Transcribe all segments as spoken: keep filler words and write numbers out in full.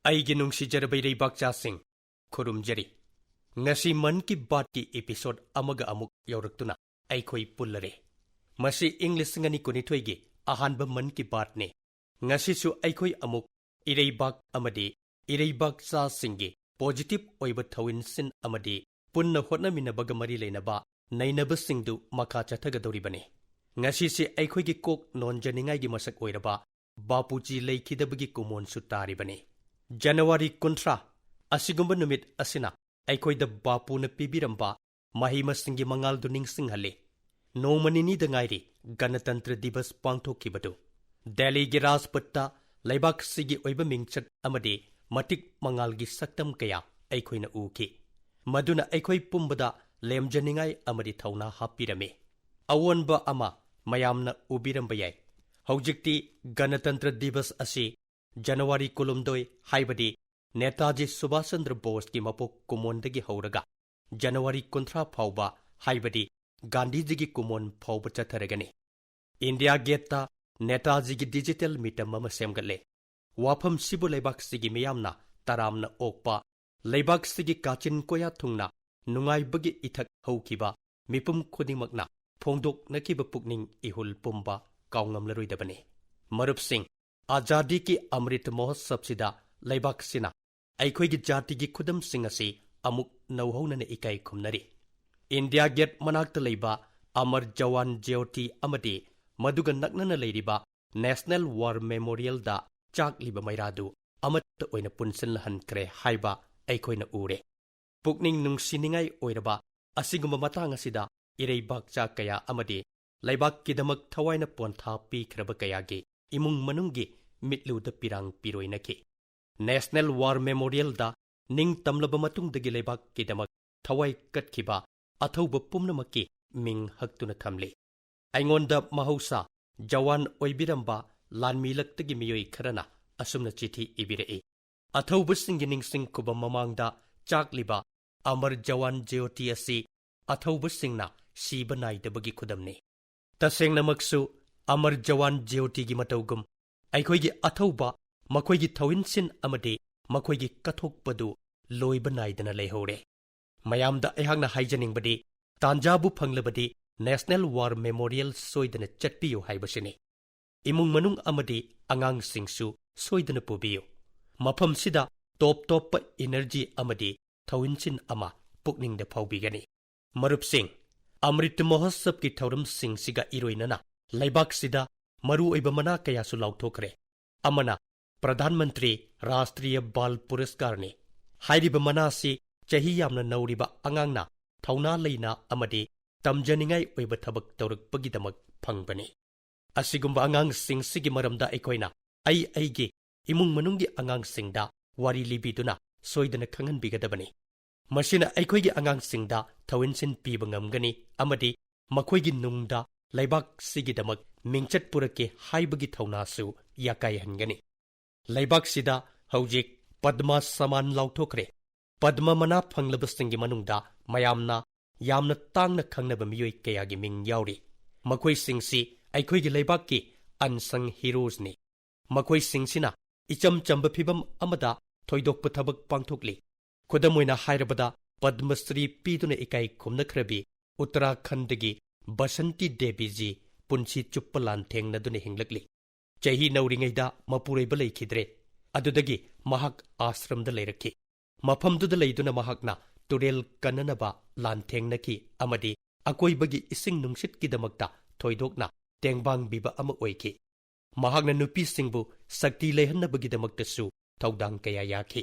ꯑꯩꯒꯤ ꯅꯨꯡꯁꯤꯖꯔꯕ ꯏꯔꯩꯕꯥꯛꯆꯥꯁꯤꯡ, ꯈꯨꯔꯨꯝꯖꯔꯤ꯫ ꯉꯁꯤ ꯃꯟ ꯀꯤ ꯕꯥꯠꯀꯤ episode ꯑꯃꯒ ꯑꯃꯨꯛ ꯌꯧꯔꯛꯇꯨꯅ ꯑꯩꯈꯣꯏ ꯄꯨꯜꯂꯔꯦ꯫ ꯃꯁꯤ ꯏꯪ ꯂꯤꯁꯤꯡ ꯑꯅꯤ ꯀꯨꯟꯅꯤꯊꯣꯏꯒꯤ ꯑꯍꯥꯟꯕ ꯃꯟ ꯀꯤ ꯕꯥꯠꯅꯤ꯫ ꯉꯁꯤꯁꯨ ꯑꯩꯈꯣꯏ ꯑꯃꯨꯛ ꯏꯔꯩꯕꯥꯛ ꯑꯃꯗꯤ ꯏꯔꯩꯕꯥꯛꯆꯥꯁꯤꯡꯒꯤ positive ꯑꯣꯏꯕ ꯊꯧꯑꯣꯏꯟꯁꯤꯟ ꯑꯃꯗꯤ ꯄꯨꯟꯅ ꯍꯣꯠꯅꯃꯤꯟꯅꯕꯒ ꯃꯔꯤ ꯂꯩꯅꯕ ꯅꯩꯅꯕꯁꯤꯡꯗꯨ ꯃꯈꯥ ꯆꯠꯊꯒꯗꯧꯔꯤꯕꯅꯤ꯫ ꯉꯁꯤꯁꯤ ꯑꯩꯈꯣꯏꯒꯤ ꯀꯣꯛ ꯅꯣꯟꯖꯅꯤꯡꯉꯥꯏꯒꯤ ꯃꯁꯛ ꯑꯣꯏꯔꯕ ꯕꯥꯄꯨꯖꯤ ꯂꯩꯈꯤꯗꯕꯒꯤ ꯀꯨꯃꯣꯟꯁꯨ ꯇꯥꯔꯤꯕꯅꯤ꯫ ꯖꯅꯋꯥꯔꯤ ꯀꯨꯟꯊ꯭ꯔꯥ, ꯑꯁꯤꯒꯨꯝꯕ ꯅꯨꯃꯤꯠ ꯑꯁꯤꯅ ꯑꯩꯈꯣꯏꯗ ꯕꯥꯄꯨꯅ ꯄꯤꯕꯤꯔꯝꯕ ꯃꯍꯩ ꯃꯁꯤꯡꯒꯤ ꯃꯉꯥꯜꯗꯨ ꯅꯤꯡꯁꯤꯡꯍꯜꯂꯤ꯫ ꯅꯣꯡꯃ ꯅꯤꯅꯤꯗ ꯉꯥꯏꯔꯤ ꯒꯅꯇꯟꯇ꯭ꯔ ꯗꯤꯕꯁ ꯄꯥꯡꯊꯣꯛꯈꯤꯕꯗꯨ꯫ ꯗꯦꯜꯂꯤꯒꯤ ꯔꯥꯖꯄꯊꯇ ꯂꯩꯕꯥꯛꯁꯤꯒꯤ ꯑꯣꯏꯕ ꯃꯤꯡꯆꯠ ꯑꯃꯗꯤ ꯃꯇꯤꯛ ꯃꯉꯥꯜꯒꯤ ꯁꯛꯇꯝ ꯀꯌꯥ ꯑꯩꯈꯣꯏꯅ ꯎꯈꯤ꯫ ꯃꯗꯨꯅ ꯑꯩꯈꯣꯏ ꯄꯨꯝꯕꯗ ꯂꯦꯝꯖꯅꯤꯡꯉꯥꯏ ꯑꯃꯗꯤ ꯊꯧꯅꯥ ꯍꯥꯞꯄꯤꯔꯝꯃꯤ꯫ ꯑꯑꯣꯟꯕ ꯑꯃ ꯃꯌꯥꯝꯅ ꯎꯕꯤꯔꯝꯕ ꯌꯥꯏ꯫ ꯍꯧꯖꯤꯛꯇꯤ ꯒꯅꯇꯟꯇ꯭ꯔ ꯗꯤꯕꯁ ꯑꯁꯤ ꯖꯅꯋꯥꯔꯤ ꯀꯨꯟꯍꯨꯝꯗꯣꯏ, ꯍꯥꯏꯕꯗꯤ ꯅꯦꯇꯥꯖꯤ ꯁꯨꯚꯥꯁ ꯆꯟꯗ꯭ꯔ ꯕꯣꯁꯀꯤ ꯃꯄꯣꯛ ꯀꯨꯃꯣꯟꯗꯒꯤ ꯍꯧꯔꯒ ꯖꯅꯋꯥꯔꯤ ꯀꯨꯟꯊ꯭ꯔꯥ ꯐꯥꯎꯕ, ꯍꯥꯏꯕꯗꯤ ꯒꯥꯟꯙꯤꯖꯤꯒꯤ ꯀꯨꯃꯣꯟ ꯐꯥꯎꯕ ꯆꯠꯊꯔꯒꯅꯤ꯫ ꯏꯟꯗꯤꯌꯥ ꯒꯦꯠꯇ ꯅꯦꯇꯥꯖꯤꯒꯤ digital ꯃꯤꯇꯝ ꯑꯃ ꯁꯦꯝꯒꯠꯂꯦ꯫ ꯋꯥꯐꯝꯁꯤꯕꯨ ꯂꯩꯕꯥꯛꯁꯤꯒꯤ ꯃꯤꯌꯥꯝꯅ ꯇꯔꯥꯝꯅ ꯑꯣꯛꯄ, ꯂꯩꯕꯥꯛꯁꯤꯒꯤ ꯀꯥꯆꯤꯟ ꯀꯣꯌꯥ ꯊꯨꯡꯅ ꯅꯨꯡꯉꯥꯏꯕꯒꯤ ꯏꯊꯛ ꯍꯧꯈꯤꯕ ꯃꯤꯄꯨꯝ ꯈꯨꯗꯤꯡꯃꯛꯅ ꯐꯣꯡꯗꯣꯛꯅꯈꯤꯕ ꯄꯨꯛꯅꯤꯡ ꯏꯍꯨꯜ ꯄꯨꯝꯕ ꯀꯥꯎꯉꯝꯂꯔꯣꯏꯗꯕꯅꯤ꯫ ꯃꯔꯨꯞꯁꯤꯡ, ꯑꯖꯥꯗꯤ ꯀꯤ ꯑꯃ꯭ꯔꯤꯠ ꯃꯍꯣꯠꯁꯕꯁꯤꯗ ꯂꯩꯕꯥꯛꯁꯤꯅ ꯑꯩꯈꯣꯏꯒꯤ ꯖꯥꯇꯤꯒꯤ ꯈꯨꯗꯝꯁꯤꯡ ꯑꯁꯤ ꯑꯃꯨꯛ ꯅꯧꯍꯧꯅꯅ ꯏꯀꯥꯏ ꯈꯨꯝꯅꯔꯤ꯫ ꯏꯟꯗꯤꯌꯥ ꯒꯦꯠ ꯃꯅꯥꯛꯇ ꯂꯩꯕ ꯑꯃꯔ ꯖꯋꯥꯟ ꯖ꯭ꯌꯣꯇꯤ ꯑꯃꯗꯤ ꯃꯗꯨꯒ ꯅꯛꯅꯅ ꯂꯩꯔꯤꯕ National War Memorialꯗ ꯆꯥꯛꯂꯤꯕ ꯃꯩꯔꯥꯗꯨ ꯑꯃꯠꯇ ꯑꯣꯏꯅ ꯄꯨꯟꯁꯤꯜꯍꯟꯈ꯭ꯔꯦ ꯍꯥꯏꯕ ꯑꯩꯈꯣꯏꯅ ꯎꯔꯦ꯫ ꯄꯨꯛꯅꯤꯡ ꯅꯨꯡꯁꯤꯅꯤꯡꯉꯥꯏ ꯑꯣꯏꯔꯕ ꯑꯁꯤꯒꯨꯝꯕ ꯃꯇꯥꯡ ꯑꯁꯤꯗ ꯏꯔꯩꯕꯥꯛꯆꯥ ꯀꯌꯥ ꯑꯃꯗꯤ ꯂꯩꯕꯥꯛꯀꯤꯗꯃꯛ ꯊꯋꯥꯏꯅ ꯄꯣꯟꯊꯥ ꯄꯤꯈ꯭ꯔꯕ ꯀꯌꯥꯒꯤ ꯏꯃꯨꯡ ꯃꯅꯨꯡꯒꯤ ꯃꯤꯠꯂꯨꯗ ꯄꯤꯔꯥꯡ ꯄꯤꯔꯣꯏꯅꯈꯤ꯫ National War Memorialꯗ ꯅꯤꯡꯇꯝꯂꯕ ꯃꯇꯨꯡꯗꯒꯤ ꯂꯩꯕꯥꯛꯀꯤꯗꯃꯛ ꯊꯋꯥꯏ ꯀꯠꯈꯤꯕ ꯑꯊꯧꯕ ꯄꯨꯝꯅꯃꯛꯀꯤ ꯃꯤꯡ ꯍꯛꯇꯨꯅ ꯊꯝꯂꯤ꯫ ꯑꯩꯉꯣꯟꯗ ꯃꯍꯧꯁꯥ ꯖꯋꯥꯟ ꯑꯣꯏꯕꯤꯔꯝꯕ ꯂꯥꯟꯃꯤꯂꯛꯇꯒꯤ ꯃꯤꯑꯣꯏ ꯈꯔꯅ ꯑꯁꯨꯝꯅ ꯆꯤꯊꯤ ꯏꯕꯤꯔꯛꯏ, "ꯑꯊꯧꯕꯁꯤꯡꯒꯤ ꯅꯤꯡꯁꯤꯡ ꯈꯨꯕꯝ ꯃꯃꯥꯡꯗ ꯆꯥꯛꯂꯤꯕ ꯑꯃꯔ ꯖꯋꯥꯟ ꯖ꯭ꯌꯣꯇꯤ ꯑꯁꯤ ꯑꯊꯧꯕꯁꯤꯡꯅ ꯁꯤꯕ ꯅꯥꯏꯗꯕꯒꯤ ꯈꯨꯗꯝꯅꯤ꯫" ꯇꯁꯦꯡꯅꯃꯛꯁꯨ ꯑꯃꯔ ꯖꯋꯥꯟ ꯖ꯭ꯌꯣꯇꯤꯒꯤ ꯃꯇꯧꯒꯨꯝ ꯑꯩꯈꯣꯏꯒꯤ ꯑꯊꯧꯕ ꯃꯈꯣꯏꯒꯤ ꯊꯧꯏꯟꯁꯤꯟ ꯑꯃꯗꯤ ꯃꯈꯣꯏꯒꯤ ꯀꯠꯊꯣꯛꯄꯗꯨ ꯂꯣꯏꯕ ꯅꯥꯏꯗꯅ ꯂꯩꯍꯧꯔꯦ꯫ ꯃꯌꯥꯝꯗ ꯑꯩꯍꯥꯛꯅ ꯍꯥꯏꯖꯅꯤꯡꯕꯗꯤ, ꯇꯥꯟꯖꯥꯕꯨ ꯐꯪꯂꯕꯗꯤ National War Memorial ꯁꯣꯏꯗꯅ ꯆꯠꯄꯤꯌꯨ ꯍꯥꯏꯕꯁꯤꯅꯤ꯫ ꯏꯃꯨꯡ ꯃꯅꯨꯡ ꯑꯃꯗꯤ ꯑꯉꯥꯡꯁꯤꯡꯁꯨ ꯁꯣꯏꯗꯅ ꯄꯨꯕꯤꯌꯨ꯫ ꯃꯐꯝꯁꯤꯗ ꯇꯣꯞ ꯇꯣꯞꯄ energy ꯑꯃꯗꯤ ꯊꯧꯏꯟꯁꯤꯟ ꯑꯃ ꯄꯨꯛꯅꯤꯡꯗ ꯐꯥꯎꯕꯤꯒꯅꯤ꯫ ꯃꯔꯨꯞꯁꯤꯡ, ꯑꯃ꯭ꯔꯤꯠ ꯃꯍꯣꯠꯁꯕꯀꯤ ꯊꯧꯔꯝꯁꯤꯡꯁꯤꯒ ꯏꯔꯣꯏꯅꯅ ꯂꯩꯕꯥꯛꯁꯤꯗ ꯃꯔꯨꯑꯣꯏꯕ ꯃꯅꯥ ꯀꯌꯥꯁꯨ ꯂꯥꯎꯊꯣꯛꯈ꯭ꯔꯦ꯫ ꯑꯃꯅ ꯄ꯭ꯔꯙꯥꯟ ꯃꯟꯇ꯭ꯔꯤ ꯔꯥꯁꯇ꯭ꯔꯤꯌ ꯕꯥꯜ ꯄꯨꯔꯁꯀꯥꯔꯅꯤ꯫ ꯍꯥꯏꯔꯤꯕ ꯃꯅꯥꯁꯤ ꯆꯍꯤ ꯌꯥꯝꯅ ꯅꯧꯔꯤꯕ ꯑꯉꯥꯡꯅ ꯊꯧꯅꯥ ꯂꯩꯅ ꯑꯃꯗꯤ ꯇꯝꯖꯅꯤꯡꯉꯥꯏ ꯑꯣꯏꯕ ꯊꯕꯛ ꯇꯧꯔꯛꯄꯒꯤꯗꯃꯛ ꯐꯪꯕꯅꯤ꯫ ꯑꯁꯤꯒꯨꯝꯕ ꯑꯉꯥꯡꯁꯤꯡꯁꯤꯒꯤ ꯃꯔꯝꯗ ꯑꯩꯈꯣꯏꯅ ꯑꯩ ꯑꯩꯒꯤ ꯏꯃꯨꯡ ꯃꯅꯨꯡꯒꯤ ꯑꯉꯥꯡꯁꯤꯡꯗ ꯋꯥꯔꯤ ꯂꯤꯕꯤꯗꯨꯅ ꯁꯣꯏꯗꯅ ꯈꯪꯍꯟꯕꯤꯒꯗꯕꯅꯤ꯫ ꯃꯁꯤꯅ ꯑꯩꯈꯣꯏꯒꯤ ꯑꯉꯥꯡꯁꯤꯡꯗ ꯊꯧꯏꯟꯁꯤꯟ ꯄꯤꯕ ꯉꯝꯒꯅꯤ ꯑꯃꯗꯤ ꯃꯈꯣꯏꯒꯤ ꯅꯨꯡꯗ ꯂꯩꯕꯥꯛꯁꯤꯒꯤꯗꯃꯛ ꯃꯤꯡꯆꯠ ꯄꯨꯔꯛꯀꯦ ꯍꯥꯏꯕꯒꯤ ꯊꯧꯅꯥꯁꯨ ꯌꯥꯀꯥꯏꯍꯟꯒꯅꯤ꯫ ꯂꯩꯕꯥꯛꯁꯤꯗ ꯍꯧꯖꯤꯛ ꯄꯗꯃ ꯁꯃꯥꯟ ꯂꯥꯎꯊꯣꯛꯈ꯭ꯔꯦ꯫ ꯄꯗꯃ ꯃꯅꯥ ꯐꯪꯂꯕꯁꯤꯡꯒꯤ ꯃꯅꯨꯡꯗ ꯃꯌꯥꯝꯅ ꯌꯥꯝꯅ ꯇꯥꯡꯅ ꯈꯪꯅꯕ ꯃꯤꯑꯣꯏ ꯀꯌꯥꯒꯤ ꯃꯤꯡ ꯌꯥꯎꯔꯤ꯫ ꯃꯈꯣꯏꯁꯤꯡꯁꯤ ꯑꯩꯈꯣꯏꯒꯤ ꯂꯩꯕꯥꯛꯀꯤ unsung heroesꯅꯤ꯫ ꯃꯈꯣꯏꯁꯤꯡꯁꯤꯅ ꯏꯆꯝ ꯆꯝꯕ ꯐꯤꯚꯝ ꯑꯃꯗ ꯊꯣꯏꯗꯣꯛꯄ ꯊꯕꯛ ꯄꯥꯡꯊꯣꯛꯂꯤ꯫ ꯈꯨꯗꯝ ꯑꯣꯏꯅ ꯍꯥꯏꯔꯕꯗ, ꯄꯗꯃ ꯁ꯭ꯔꯤ ꯄꯤꯗꯨꯅ ꯏꯀꯥꯏ ꯈꯨꯝꯅꯈ꯭ꯔꯕꯤ ꯎꯠꯇꯔꯥꯈꯟꯗꯒꯤ ꯕꯁꯟꯇꯤ ꯗꯦꯕꯤꯖꯤ ꯄꯨꯟꯁꯤ ꯆꯨꯞꯄ ꯂꯥꯟꯊꯦꯡꯅꯗꯨꯅ ꯍꯤꯡꯂꯛꯂꯤ꯫ ꯆꯍꯤ ꯅꯧꯔꯤꯉꯩꯗ ꯃꯄꯨꯔꯣꯏꯕ ꯂꯩꯈꯤꯗ꯭ꯔꯦ꯫ ꯑꯗꯨꯗꯒꯤ ꯃꯍꯥꯛ ꯑꯥꯁ꯭ꯔꯝꯗ ꯂꯩꯔꯛꯈꯤ꯫ ꯃꯐꯝꯗꯨꯗ ꯂꯩꯗꯨꯅ ꯃꯍꯥꯛꯅ ꯇꯨꯔꯦꯜ ꯀꯟꯅꯅꯕ ꯂꯥꯟꯊꯦꯡꯅꯈꯤ ꯑꯃꯗꯤ ꯑꯀꯣꯏꯕꯒꯤ ꯏꯁꯤꯡ ꯅꯨꯡꯁꯤꯠꯀꯤꯗꯃꯛꯇ ꯊꯣꯏꯗꯣꯛꯅ ꯇꯦꯡꯕꯥꯡꯕꯤꯕ ꯑꯃ ꯑꯣꯏꯈꯤ꯫ ꯃꯍꯥꯛꯅ ꯅꯨꯄꯤꯁꯤꯡꯕꯨ ꯁꯛꯇꯤ ꯂꯩꯍꯟꯅꯕꯒꯤꯗꯃꯛꯇꯁꯨ ꯊꯧꯗꯥꯡ ꯀꯌꯥ ꯌꯥꯈꯤ꯫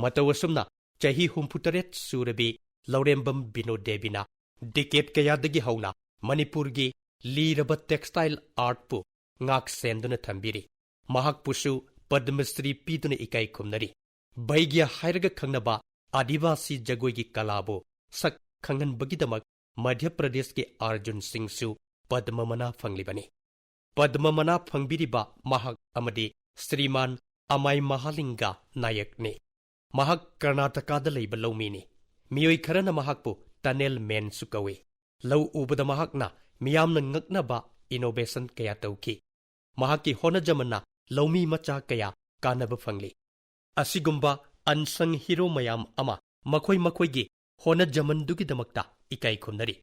ꯃꯇꯧ ꯑꯁꯨꯝꯅ ꯆꯍꯤ ꯍꯨꯝꯐꯨꯇꯔꯦꯠ ꯁꯨꯔꯕꯤ ꯂꯧꯔꯦꯝꯕꯝ ꯕꯤꯅꯣ ꯗꯦꯕꯤꯅ decade ꯀꯌꯥꯗꯒꯤ ꯍꯧꯅ ꯃꯅꯤꯄꯨꯔꯒꯤ ꯂꯤꯔꯕ textile artꯄꯨ ꯉꯥꯛ ꯁꯦꯟꯗꯨꯅ ꯊꯝꯕꯤꯔꯤ꯫ ꯃꯍꯥꯛꯄꯨꯁꯨ ꯄꯗꯃ ꯁ꯭ꯔꯤ ꯄꯤꯗꯨꯅ ꯏꯀꯥꯏ ꯈꯨꯝꯅꯔꯤ꯫ ꯕꯩꯒ꯭ꯌ ꯍꯥꯏꯔꯒ ꯈꯪꯅꯕ ꯑꯥꯗꯤꯕꯥꯁꯤ ꯖꯒꯣꯏꯒꯤ ꯀꯂꯥꯕꯨ ꯁꯛ ꯈꯪꯍꯟꯕꯒꯤꯗꯃꯛ ꯃꯙ꯭ꯌ ꯄ꯭ꯔꯗꯦꯁꯀꯤ ꯑꯥꯔꯖꯨꯟ ꯁꯤꯡꯁꯨ ꯄꯗꯃ ꯃꯅꯥ ꯐꯪꯂꯤꯕꯅꯤ꯫ ꯄꯗꯃ ꯃꯅꯥ ꯐꯪꯕꯤꯔꯤꯕ ꯃꯍꯥꯛ ꯑꯃꯗꯤ ꯁ꯭ꯔꯤꯃꯥꯟ ꯑꯃꯥꯏ ꯃꯍꯥꯂꯤꯡꯒ ꯅꯥꯌꯛꯅꯤ꯫ ꯃꯍꯥꯛ ꯀꯔꯅꯥꯇꯀꯥꯗ ꯂꯩꯕ ꯂꯧꯃꯤꯅꯤ꯫ ꯃꯤꯑꯣꯏ ꯈꯔꯅ ꯃꯍꯥꯛꯄꯨ tunnel manꯁꯨ ꯀꯧꯏ꯫ ꯂꯧ ꯎꯕꯗ ꯃꯍꯥꯛꯅ ꯃꯤꯌꯥꯝꯅ ꯉꯛꯅꯕ innovation ꯀꯌꯥ ꯇꯧꯈꯤ꯫ ꯃꯍꯥꯛꯀꯤ ꯍꯣꯠꯅꯖꯃꯟꯅ ꯂꯧꯃꯤ ꯃꯆꯥ ꯀꯌꯥ ꯀꯥꯟꯅꯕ ꯐꯪꯂꯤ꯫ ꯑꯁꯤꯒꯨꯝꯕ ꯑꯟꯁꯪ ꯍꯤꯔꯣ ꯃꯌꯥꯝ ꯑꯃ ꯃꯈꯣꯏ ꯃꯈꯣꯏꯒꯤ ꯍꯣꯠꯅꯖꯃꯟꯗꯨꯒꯤꯗꯃꯛꯇ ꯏꯀꯥꯏ ꯈꯨꯝꯅꯔꯤ꯫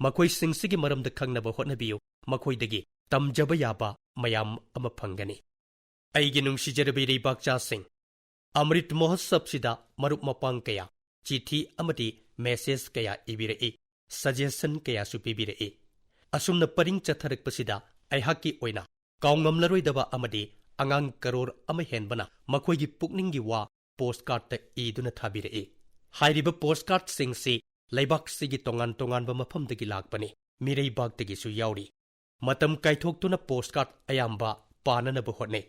ꯃꯈꯣꯏꯁꯤꯡꯁꯤꯒꯤ ꯃꯔꯝꯗ ꯈꯪꯅꯕ ꯍꯣꯠꯅꯕꯤꯌꯨ, ꯃꯈꯣꯏꯗꯒꯤ ꯇꯝꯖꯕ ꯌꯥꯕ ꯃꯌꯥꯝ ꯑꯃ ꯐꯪꯒꯅꯤ꯫ ꯑꯩꯒꯤ ꯅꯨꯡꯁꯤꯖꯔꯕ ꯏꯔꯩꯕꯥꯛꯆꯥꯁꯤꯡ, ꯑꯃ꯭ꯔꯤꯠ ꯃꯍꯣꯠꯁꯕꯁꯤꯗ ꯃꯔꯨꯞ ꯃꯄꯥꯡ ꯀꯌꯥ ꯆꯤꯊꯤ ꯑꯃꯗꯤ ꯃꯦꯁꯦꯖ ꯀꯌꯥ ꯏꯕꯤꯔꯛꯏ, ꯁꯖꯦꯁꯟ ꯀꯌꯥꯁꯨ ꯄꯤꯕꯤꯔꯛꯏ꯫ ꯑꯁꯨꯝꯅ ꯄꯔꯤꯡ ꯆꯠꯊꯔꯛꯄꯁꯤꯗ ꯑꯩꯍꯥꯛꯀꯤ ꯑꯣꯏꯅ ꯀꯥꯎꯉꯝꯂꯔꯣꯏꯗꯕ ꯑꯃꯗꯤ ꯑꯉꯥꯡ ꯀꯔꯣꯔ ꯑꯃ ꯍꯦꯟꯕꯅ ꯃꯈꯣꯏꯒꯤ ꯄꯨꯛꯅꯤꯡꯒꯤ ꯋꯥ ꯄꯣꯁꯀꯥꯔꯠꯇ ꯏꯗꯨꯅ ꯊꯥꯕꯤꯔꯛꯏ꯫ ꯍꯥꯏꯔꯤꯕ ꯄꯣꯁꯀꯥꯔꯠꯁꯤꯡꯁꯤ ꯂꯩꯕꯥꯛꯁꯤꯒꯤ ꯇꯣꯉꯥꯟ ꯇꯣꯉꯥꯟꯕ ꯃꯐꯝꯗꯒꯤ ꯂꯥꯛꯄꯅꯤ, ꯃꯤꯔꯩꯕꯥꯛꯇꯒꯤꯁꯨ ꯌꯥꯎꯔꯤ꯫ ꯃꯇꯝ ꯀꯥꯏꯊꯣꯛꯇꯨꯅ ꯄꯣꯁꯀꯥꯔꯠ ꯑꯌꯥꯝꯕ ꯄꯥꯅꯅꯕ ꯍꯣꯠꯅꯩ꯫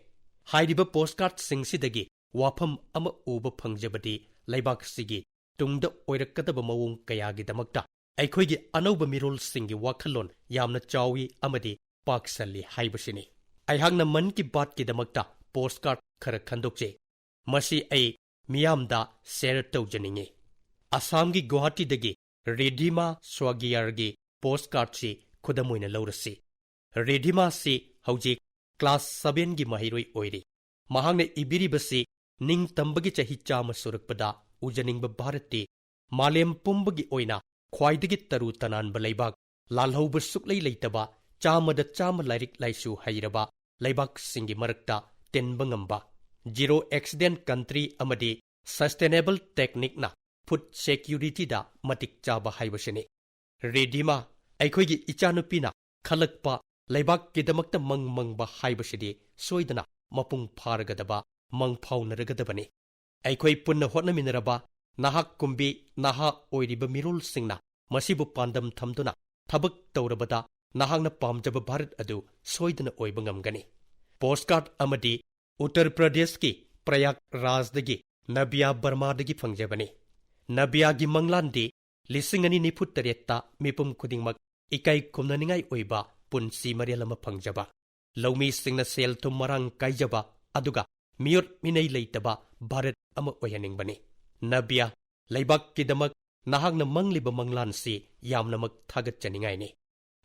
ꯍꯥꯏꯔꯤꯕ ꯄꯣꯁꯀꯥꯔꯠꯁꯤꯡꯁꯤꯗꯒꯤ ꯋꯥꯐꯝ ꯑꯃ ꯎꯕ ꯐꯪꯖꯕꯗꯤ ꯂꯩꯕꯥꯛꯁꯤꯒꯤ ꯇꯨꯡꯗ ꯑꯣꯏꯔꯛꯀꯗꯕ ꯃꯑꯣꯡ ꯀꯌꯥꯒꯤꯗꯃꯛꯇ ꯑꯩꯈꯣꯏꯒꯤ ꯑꯅꯧꯕ ꯃꯤꯔꯣꯜꯁꯤꯡꯒꯤ ꯋꯥꯈꯜꯂꯣꯟ ꯌꯥꯝꯅ ꯆꯥꯎꯏ ꯑꯃꯗꯤ ꯄꯥꯛꯁꯜꯂꯤ ꯍꯥꯏꯕꯁꯤꯅꯤ꯫ ꯑꯩꯍꯥꯛꯅ ꯃꯟ ꯀꯤ ꯕꯥꯠꯀꯤꯗꯃꯛꯇ ꯄꯣꯁꯀꯥꯔꯠ ꯈꯔ ꯈꯟꯗꯣꯛꯆꯩ꯫ ꯃꯁꯤ ꯑꯩ ꯃꯤꯌꯥꯝꯗ ꯁꯦꯌꯔ ꯇꯧꯖꯅꯤꯡꯏ꯫ ꯑꯁꯥꯝꯒꯤ ꯒꯨꯋꯥꯍꯥꯇꯤꯗꯒꯤ ꯔꯤꯙꯤꯃꯥ ꯁ꯭ꯋꯥꯒꯤꯌꯥꯔꯒꯤ ꯄꯣꯁꯀꯥꯔꯠꯁꯤ ꯈꯨꯗꯝ ꯑꯣꯏꯅ ꯂꯧꯔꯁꯤ꯫ ꯔꯤꯙꯤꯃꯥꯁꯤ ꯍꯧꯖꯤꯛ ꯀ꯭ꯂꯥꯁ ꯁꯚꯦꯟꯒꯤ ꯃꯍꯩꯔꯣꯏ ꯑꯣꯏꯔꯤ꯫ ꯃꯍꯥꯛꯅ ꯏꯕꯤꯔꯤꯕꯁꯤ ꯅꯤꯡꯇꯝꯕꯒꯤ ꯆꯍꯤ ꯆꯥꯝꯃ ꯁꯨꯔꯛꯄꯗ ꯎꯖꯅꯤꯡꯕ ꯚꯥꯔꯠꯇꯤ ꯃꯥꯂꯦꯝ ꯄꯨꯝꯕꯒꯤ ꯑꯣꯏꯅ ꯈ꯭ꯋꯥꯏꯗꯒꯤ ꯇꯔꯨ ꯇꯅꯥꯟꯕ ꯂꯩꯕꯥꯛ, ꯂꯥꯜꯍꯧꯕ ꯁꯨꯛꯂꯩ ꯂꯩꯇꯕ, ꯆꯥꯝꯃꯗ ꯆꯥꯝꯃ ꯂꯥꯏꯔꯤꯛ ꯂꯥꯏꯁꯨ ꯍꯩꯔꯕ ꯂꯩꯕꯥꯛꯁꯤꯡꯒꯤ ꯃꯔꯛꯇ ꯇꯤꯟꯕ ꯉꯝꯕ, zero accident country ꯑꯃꯗꯤ sustainable techniqueꯅ food securityꯗ ꯃꯇꯤꯛ ꯆꯥꯕ ꯍꯥꯏꯕꯁꯤꯅꯤ꯫ ꯔꯤꯙꯤꯃꯥ, ꯑꯩꯈꯣꯏꯒꯤ ꯏꯆꯥꯅꯨꯄꯤꯅ ꯈꯜꯂꯛꯄ ꯂꯩꯕꯥꯛꯀꯤꯗꯃꯛꯇ ꯃꯪ ꯃꯪꯕ ꯍꯥꯏꯕꯁꯤꯗꯤ ꯁꯣꯏꯗꯅ ꯃꯄꯨꯡ ꯐꯥꯔꯒꯗꯕ, ꯃꯪꯐꯥꯎꯅꯔꯒꯗꯕꯅꯤ꯫ ꯑꯩꯈꯣꯏ ꯄꯨꯟꯅ ꯍꯣꯠꯅꯃꯤꯟꯅꯔꯕ ꯅꯍꯥꯛ ꯀꯨꯝꯕꯤ ꯅꯍꯥ ꯑꯣꯏꯔꯤꯕ ꯃꯤꯔꯣꯜꯁꯤꯡꯅ ꯃꯁꯤꯕꯨ ꯄꯥꯟꯗꯝ ꯊꯝꯗꯨꯅ ꯊꯕꯛ ꯇꯧꯔꯕꯗ ꯅꯍꯥꯛꯅ ꯄꯥꯝꯖꯕ ꯚꯥꯔꯠ ꯑꯗꯨ ꯁꯣꯏꯗꯅ ꯑꯣꯏꯕ ꯉꯝꯒꯅꯤ꯫ ꯄꯣꯁꯀꯥꯔꯠ ꯑꯃꯗꯤ ꯎꯠꯇꯔ ꯄ꯭ꯔꯗꯦꯁꯀꯤ ꯄ꯭ꯔꯌꯥꯒ ꯔꯥꯖꯗꯒꯤ ꯅꯕꯤꯌꯥ ꯕꯔꯃꯥꯗꯒꯤ ꯐꯪꯖꯕꯅꯤ꯫ ꯅꯕꯤꯌꯥꯒꯤ ꯃꯪꯂꯥꯟꯗꯤ ꯂꯤꯁꯤꯡ ꯑꯅꯤ ꯅꯤꯐꯨ ꯇꯔꯦꯠꯇ ꯃꯤꯄꯨꯝ ꯈꯨꯗꯤꯡꯃꯛ ꯏꯀꯥꯏ ꯈꯨꯝꯅꯅꯤꯡꯉꯥꯏ ꯑꯣꯏꯕ ꯄꯨꯟꯁꯤ ꯃꯔꯦꯜ ꯑꯃ ꯐꯪꯖꯕ, ꯂꯧꯃꯤꯁꯤꯡꯅ ꯁꯦꯜ ꯊꯨꯝ ꯃꯔꯥꯡ ꯀꯥꯏꯖꯕ, ꯑꯗꯨꯒ ꯃꯤꯑꯣꯠ ꯃꯤꯅꯩ ꯂꯩꯇꯕ ꯚꯥꯔꯠ ꯑꯃ ꯑꯣꯏꯍꯟꯅꯤꯡꯕꯅꯤ꯫ ꯅꯕꯤꯌꯥ, ꯂꯩꯕꯥꯛꯀꯤꯗꯃꯛ ꯅꯍꯥꯛꯅ ꯃꯪꯂꯤꯕ ꯃꯪꯂꯥꯟꯁꯤ ꯌꯥꯝꯅꯃꯛ ꯊꯥꯒꯠꯆꯅꯤꯡꯉꯥꯏꯅꯤ꯫